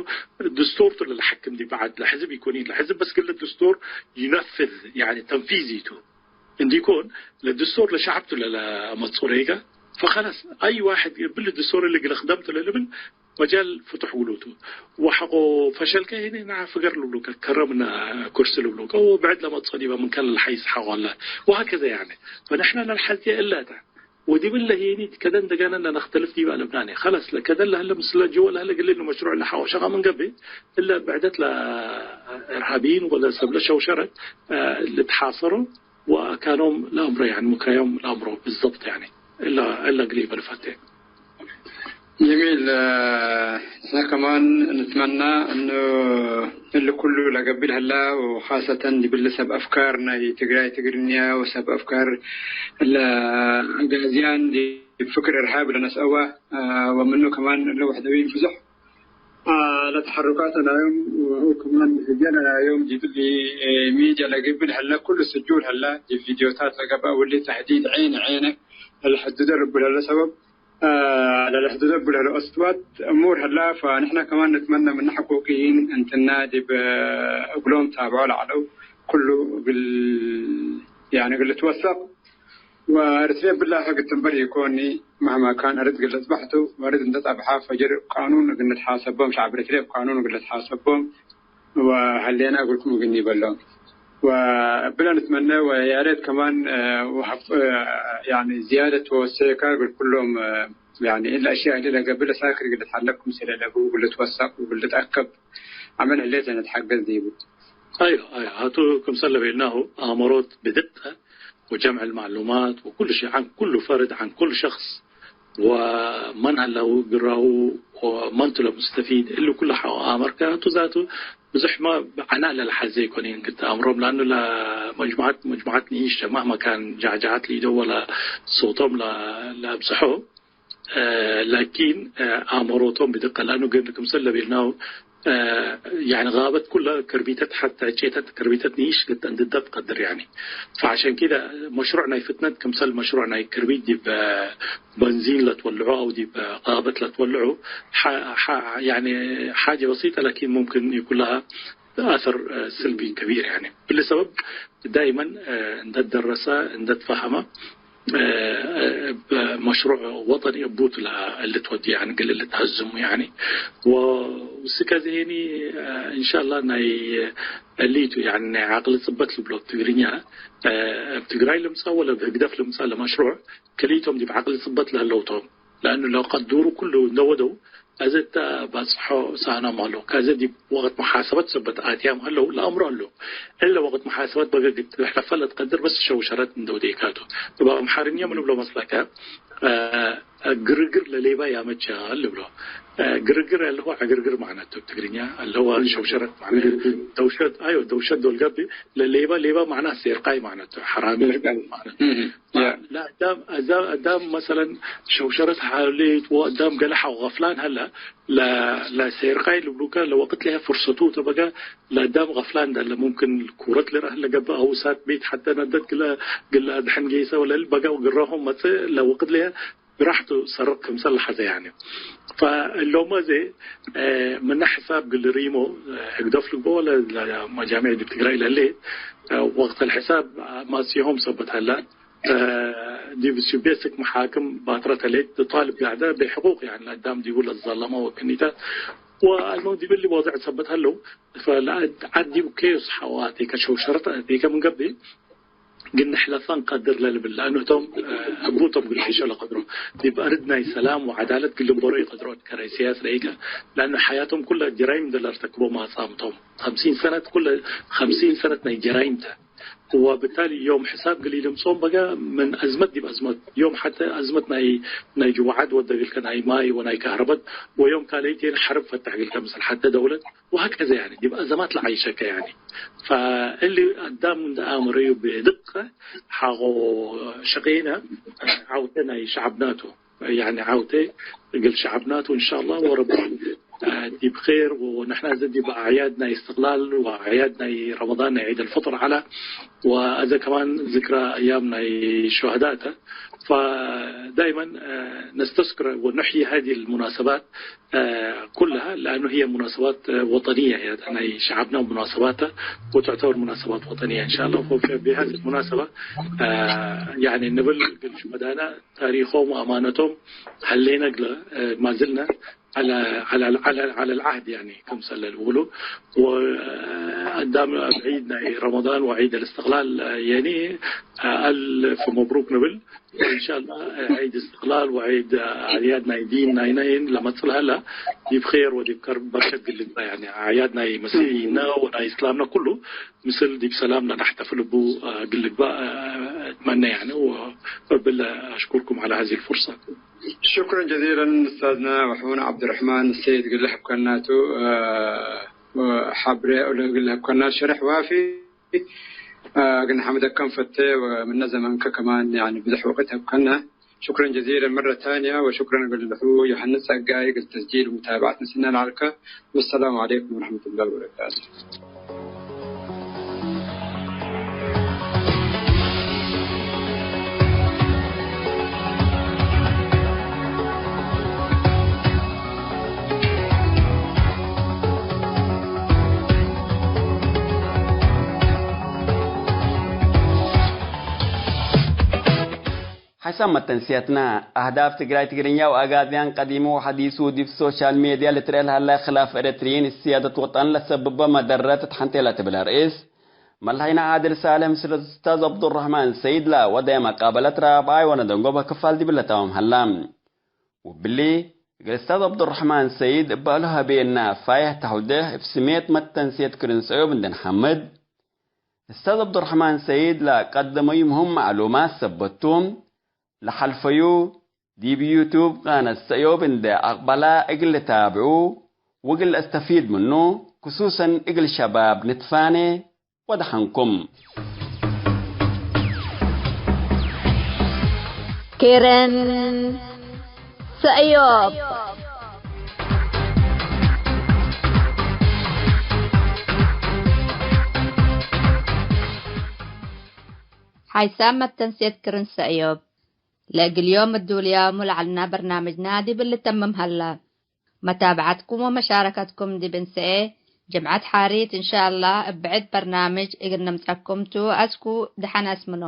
ድስቶር ቱ ለለሐክም ዲብ ዐድ ለሕዝብ ኢኮኒ፣ ለሕዝብ በስ ግለ ድስቶር ይነፍዝ፣ ያኒ ተንፊዚ ቱ እንዲኮን፣ ለድስቶር ለሸዐብ ቱ ለለአመጽኦ ለይከ። ፈከላስ አይ ዋሕድ እብሊ ድስቶር እሊ ግለ ክደም ቱ ለልብል መጃል ፍቱሕ ውሉቱ። ወሐቆ ፈሸልከ ህኒ ነዓ ፍገር ልብሉከ፣ ከረምነ ኩርሲ ልብሉከ፣ ወብዕድ ለመጽኦ ዲበ ምን ከለ ለሐይስ ሐቆ ለ። ወሀከዘ ያኒ። ፈንሕነ ለልሐዜ እለ ተ። ወዲብለ ህኒ ከደን ደገነ ለነክተልፍ ዲበ አለብናኒ። ከለስ ለከደን ለህለ ምስለ ጅወ ለህለ ግልል መሽሩዕ ለሐቆ ሸቃ ምን ገብእ፣ እለ ብዕደት ለእርሃብይን ወለ ሰብለ ሸውሸረት ልትሓሰሮ ወአካኖም ለአምሮ፣ ያኒ ምክረዮም ለአምሮ ብዘብጥ ያኒ። እለ፣ እለ እግል ኢበል ፈቴ። ጀሚል፣ እ፣ ንሕነ ከማን ንትመና እኑ እሊ ኩሉ ለገብእ ለህላ፣ ወኻሰተን ዲብሊ ሰብ አፍካር ናይ ትግራይ ትግርኛ ወሰብ አፍካር እለ አጋዝያን ዲብ ፍክር እርሃብ ለነስአወ፣ እ፣ ወምኑ ከማን እለ ወሕደዊን ብዙሕ፣ እ፣ ለተሐሩካት ናዮም ወህው ከማን ህጀነ ናዮም ዲብሊ፣ እ፣ ሚድያ ለገብእ ለህለ ኩሉ ስጁል ህለ ዲብ ቪድዮታት ለገብአ እሊ ተህዲድ ዔነ ዔነ ለልሕድዶ ልቡ ለህለ ሰበብ ለልሕድዶ እቡ ለህለው አስባብ እሙር ህላ፣ ፈንሕነ ከማን ንትመነ ምነ ሕቁቅይን እንትነ ዲብ እግሎም ታብዖ ለዐለው ኩሉ እግል፣ ያኒ እግል ልትወሰቅ ወእርትርየ ብላህ እግል ትንበር ኢኮኒ፣ መህማ ካን አርድ እግል ልጽበሕ ቱ፣ ወአርድ እንደ ጸብሐ ፈጅር ቃኑን እግል ንትሓሰቦም፣ ሸዕብ እርትርየ እብ ቃኑን እግል ልትሓሰቦም፣ ወሀሌነ እግልኩም እግል ኒበሎም ወእብለ ንትመነ ወያሬት ከማን፣ እ፣ ወሐፍ-፣ እ፣ ያኒ ዝያደት ወወሴከ እግል ኩሎም፣ እ፣ ያኒ እለ አሽያእ እሊ ለገብእ ለሳክር እግል ልትሐለብ ክምሰለ ለቡ እግል ልትወሰቅ ወእግል ልትአከብ ዐመል ህሌት ለነትሐገዝ ዲቡ። አዮ፣ አዮ፣ ሀቱ ክምሰል ለቤልናሁ አመሮት ብድቀ ወጀምዕ ልማዕሉማት ወኩሉ ሺ ዐን ኩሉ ፈርድ ዐን ኩሉ ሸክስ ወመን ሀለው ግራሁ ወመን ቱ ለሙስተፊድ፣ እሊ ኩሉ ሐቆ አመርከ ቱ ዛቱ ብዙሕ ማ ዐና ለለሐዜ ኢኮን እግል ተአምሮም፣ ለአኑ ለመጅሙዐት፣ መጅሙዐት ንኢሽ መህመ ካን ጃዕጃዐት ሊደው ወለ ሶቶም ለ-፣ ለአብዝሖ፣ እ፣ ላኪን፣ እ፣ አመሮቶም ብድቀ ለአኑ ግን ክምሰል ለቤልናው እ፣ ያኒ ጋበት ኩለ ከርቢተት ሐተ ቼተት ከርቢተት ንኢሽ ግድ እንድደት ቀድር ያኒ። ፈዐሸን ኪደ መሽሩዕ ናይ ፍትነት ክምሰል መሽሩዕ ናይ ክርቢት ዲብ በንዚን ለትወልዑ አው ዲብ ጋበት ለትወልዑ ሐ-፣ ሐ-፣ ያኒ ሓጀ በሲጠ ላኪን ሙምክን ይኩን ለሃ አሰር፣ እ፣ ስልቢ ከቢር ያኒ። እሊ ሰበብ ዳይመን፣ እ፣ እንደ ደረሰ እንደ ተፈሀመ እብ መሽሩዕ ወጠኒ እቡ ቱ ለልትወዲ፣ ያኒ፣ እግል ልትሀዝሙ፣ ያኒ፣ ወስከ ዚሄኒ፣ እንሻላህ፣ ናይ እሊቱ፣ ያኒ፣ ናይ ዐቅሊ ጽበት ልብሎ እብ ትግርኛ፣ እብ ትግራይ ልምጸእ ወለ እብ ህግደፍ ልምጸእ ለመሽሩዕ፣ ክልኢቶም ዲብ ዐቅሊ ጽበት ለህለው ቶም። ለአኑ ለቀዱሩ ኩሉ እንደ ወደው፣ አዘ እተ ባጽሖ ሳናም አለው። ከዘ ዲብ ወቅት መሓሰበት ሰበት አትያም ሀለው ለአምሮ አለው። እለ ወቅት መሓሰበት በገ ግድ ለሕለፈ ለትቀድር በስ ሸውሸረት እንደ ወዴካቱ። እብ አምሓርኛ ምን ብሎ መስለከ? አ፣ ግርግር ለሌባ ያመቻል ብሎ። አ፣ ግርግር ያለው ዕግርግር ማዕነቱ ትግርኛ አለው ሸውሸረት ማዕነቱ። ግርግር። ደውሸት፣ አዮ፣ ደውሸት ዶልጋቢ ለሌባ፣ ሌባ ማዕና ሴርቃይ ማዕነቱ፣ ሐራሚ ሴርቃይ። ማዕነቱ። እህ፣ ያ። ለአዳም፣ አዛ-፣ አዳም መሰለን ሸውሸረት ሐሊት ወአዳም ገለሐ ወገፍላን ሀለ፣ ለ-፣ ለሴርቃይ ልብሉከ ለወቅት ለሀ ፍርሰቱ ተበገ ለአዳም ገፍላን ዳለ ሙምክን ኩረት ልረህ ለገብእ አው ሳት ቤት ሐተ ነደት ግለ፣ ግለ አድሐን ጌሰ ወለል በገ ግረሆም መጽእ ለወቅት ለሀ ብራሕቱ ሰርቅ ክምሰል ለሐዘ ያኒ። ፈእሎመ ዘ፣ እ፣ ምነ ሕሳብ ግል ሪሞ፣ እ፣ ህግደፍ ልግበኦ ለ-፣ ለመጃሚዕ ዲብ ትግራይ ለህሌት፣ እ፣ ወቅት ለሕሳብ ማጽዮም ሰበት ሀላ፣ እ፣ ዲብ ሱቤስክ መሓክም ባትረ ተሌት ጣልብ ለዐደ ብሕቁቅ፣ ያኒ፣ ለአዳም ዲቡ ለዘለመ ወክኒተ ወአልመው ዲብ እሊ ወድዕ ሰበት ሀለው፣ ፈለዐድ ዲብ ኬዮስ ሐዋቴከ ሸውሸረት አቴከ ምን ገብእ፣ ግን ንሕለፈ እንቀድር ለልብል፣ ለአኑ ህቶም፣ እ፣ እቡ ቶም ግል ዒሾ ለቀድሮ፣ ዲብ አርድ ናይ ሰላም ወዐዳለት ግል ልንበሮ ኢቀድሮ፣ ከራይ ሲያስ ለኢከ፣ ለአኑ ሐያቶም ኩለ ጀራይም እንደ ለርተክቦ ማጻምቶም፣ ኸምሲን ሰነት ኩለ፣ ኸምሲን ሰነት ናይ ጀራይም ተ። ወብታሊ ዮም ሕሳብ ግል ኢልምጾም በገ ምን አዝመት ዲብ አዝመት፣ ዮም ሐተ አዝመት ናይ፣ ናይ ጅወዓት ወደ ግልከ ናይ ማይ ወናይ ከህረበት፣ ወዮም ካልአይቴን ሐርብ ፈተሕ ግልከ ምስል ሐተ ደውለት፣ ወሀከዘ ያኒ፣ ዲብ አዘማት ለዓይሸከ ያኒ። ፈእሊ አዳም እንደ አምረዩ ብድቀ ሐቆ ሸቄነ ዐውተ ናይ ሸዐብናቱ፣ ያኒ ዐውተ እግል ሸዐብናቱ እንሻአላህ ወረቢ ዲብ ኼር ወነሕና እዘ ዲብ አዕያድ ናይ እስትቅላል ወአዕያድ ናይ ረመዳን ናይ ዒድ አልፍጥር ዐለ ወአዘ ከማን ዝክረ አያም ናይ ሹሀዳእ ተ። ፈዳይመን ነስተዝክረ ወኑሕዪ ሀዚ ልሙናሰባት አ፣ ኩልሃ፣ ለአኑ ህየ ሙናሰባት፣ አ፣ ወጠንየ፣ ያ፣ ናይ ሸዐብና ሙናሰባት፣ ወትዕተበር ሙናሰባት ወጠንየ። እንሻአላህ፣ ፈ-፣ ፊ ሀዚ ሙናሰባ፣ አ፣ ያኒ፣ ንብል፣ እግል ሹሀዳና ታሪኮም ወአማነቶም ሀሌነ እግለ፣ አ፣ ማዝልነ ዐለ፣ ዐለ፣ ዐለ፣ ዐለ ልዐህድ፣ ያኒ፣ ክምሰል ልብሉ፣ ወአዳም አብ ዒድ ናይ ረመዳን ወዒድ አልእስትቅላል፣ አ፣ ያኒ፣ አ፣ አልፍ መብሩክ ንብል። እንሻአላህ ዒድ እስትቅላል ወዒድ አዕያድ ናይ ዲን ናይነ ለመጽእ ለሀላ ዲብ ኼር ወዲብ ከርብ በርከት እግል ልግባእ፣ ያኒ አዕያድ ናይ መሲሕይነ ወናይ እስላምነ ኩሉ ምስል ዲብ ሰላም ለነሕተፍል እቡ እግል ልግባእ እትመነ፣ ያኒ ወእብል አሽኩርኩም ዐለ ሀዚ ልፉርሰ። ሽኩረን ጀዚለን ኡስታዝና ወሕሙን ዐብዱረሕማን ሰይድ እግል ለሀብከናቱ፣ አ፣ ሐብሬ እግል ለሀብከና ሸርሕ ዋፊ። አ፣ እግል ነሐምደከ እንፈቴ ወምነ ዘመንከ ከማን፣ ያኒ፣ ብዘሕ ወቅት ሀብከነ። ሹክረን ጀዚለን መረ ታንያ፣ ወሹክረን እግል ልሑ ዮሐንስ ጸጋይ እግል ተስጂል ወሙታብዐት ምስልነ ለዐልከ። ወሰላሙ ዐለይኩም ወረሕመቱላሂ ወበረካቱ። ሐሳብ መተንስየትነ፣ አህዳፍ ትግራይ ትግርኛ ወአጋዝያን ቀዲሙ ወሐዲሱ ዲብ ሶሻል ሜድያ ልትረኤ ለሀለ ክላፍ ኤረትርዪን እት ስያደት ወጠን ለሰብበ መደረት እት ሐንቴ ለትብል ርእስ፣ መልሀይነ ዓድል ሳልሕ ምስል ኡስታዝ ዐብዱረሕማን ሰይድ ለወደየ መቃበለት ራብዓይ ወነደንጎበ ክፋል ዲብለ ተማም ሀላ። ወብሊ፣ እግል ኡስታዝ ዐብዱረሕማን ሰይድ እበ እሉ ሀቤነ ፋይሕ ተሕውደህ እብ ስሜት መተንስየት ክርን ሰእዮብ እንዴ ነሐምድ፣ ኡስታዝ ዐብዱረሕማን ሰይድ ለቀደመዩ ምህም መዕሉማት ሰበት ቱ፣ ለሐልፈዩ ዲብ ዩቱብ ቃነት ሰእዮብ እንዴ አቅበላ እግል ልታብዑ ወእግል ለአስተፊድ ምኑ፣ ክሱሰን እግል ሸባብ ንትፋኔ። ወደሐንኩም። ክርን ሰእዮብ። ሓይሳም መተንሴት ክርን ሰእዮብ። ለእግል ዮም እዱልያሙ ለዐልና በርናምጅና ዲብ ልተምም ሀላ። መታብዐትኩም ወመሻረከትኩም ዲብ እንሰኤ ጅምዐት ሓሪት እንሻአላህ እብ ብዕድ በርናምጅ እግል ነምጸኩም ቱ። አስኩ ደሐን አስምኖ።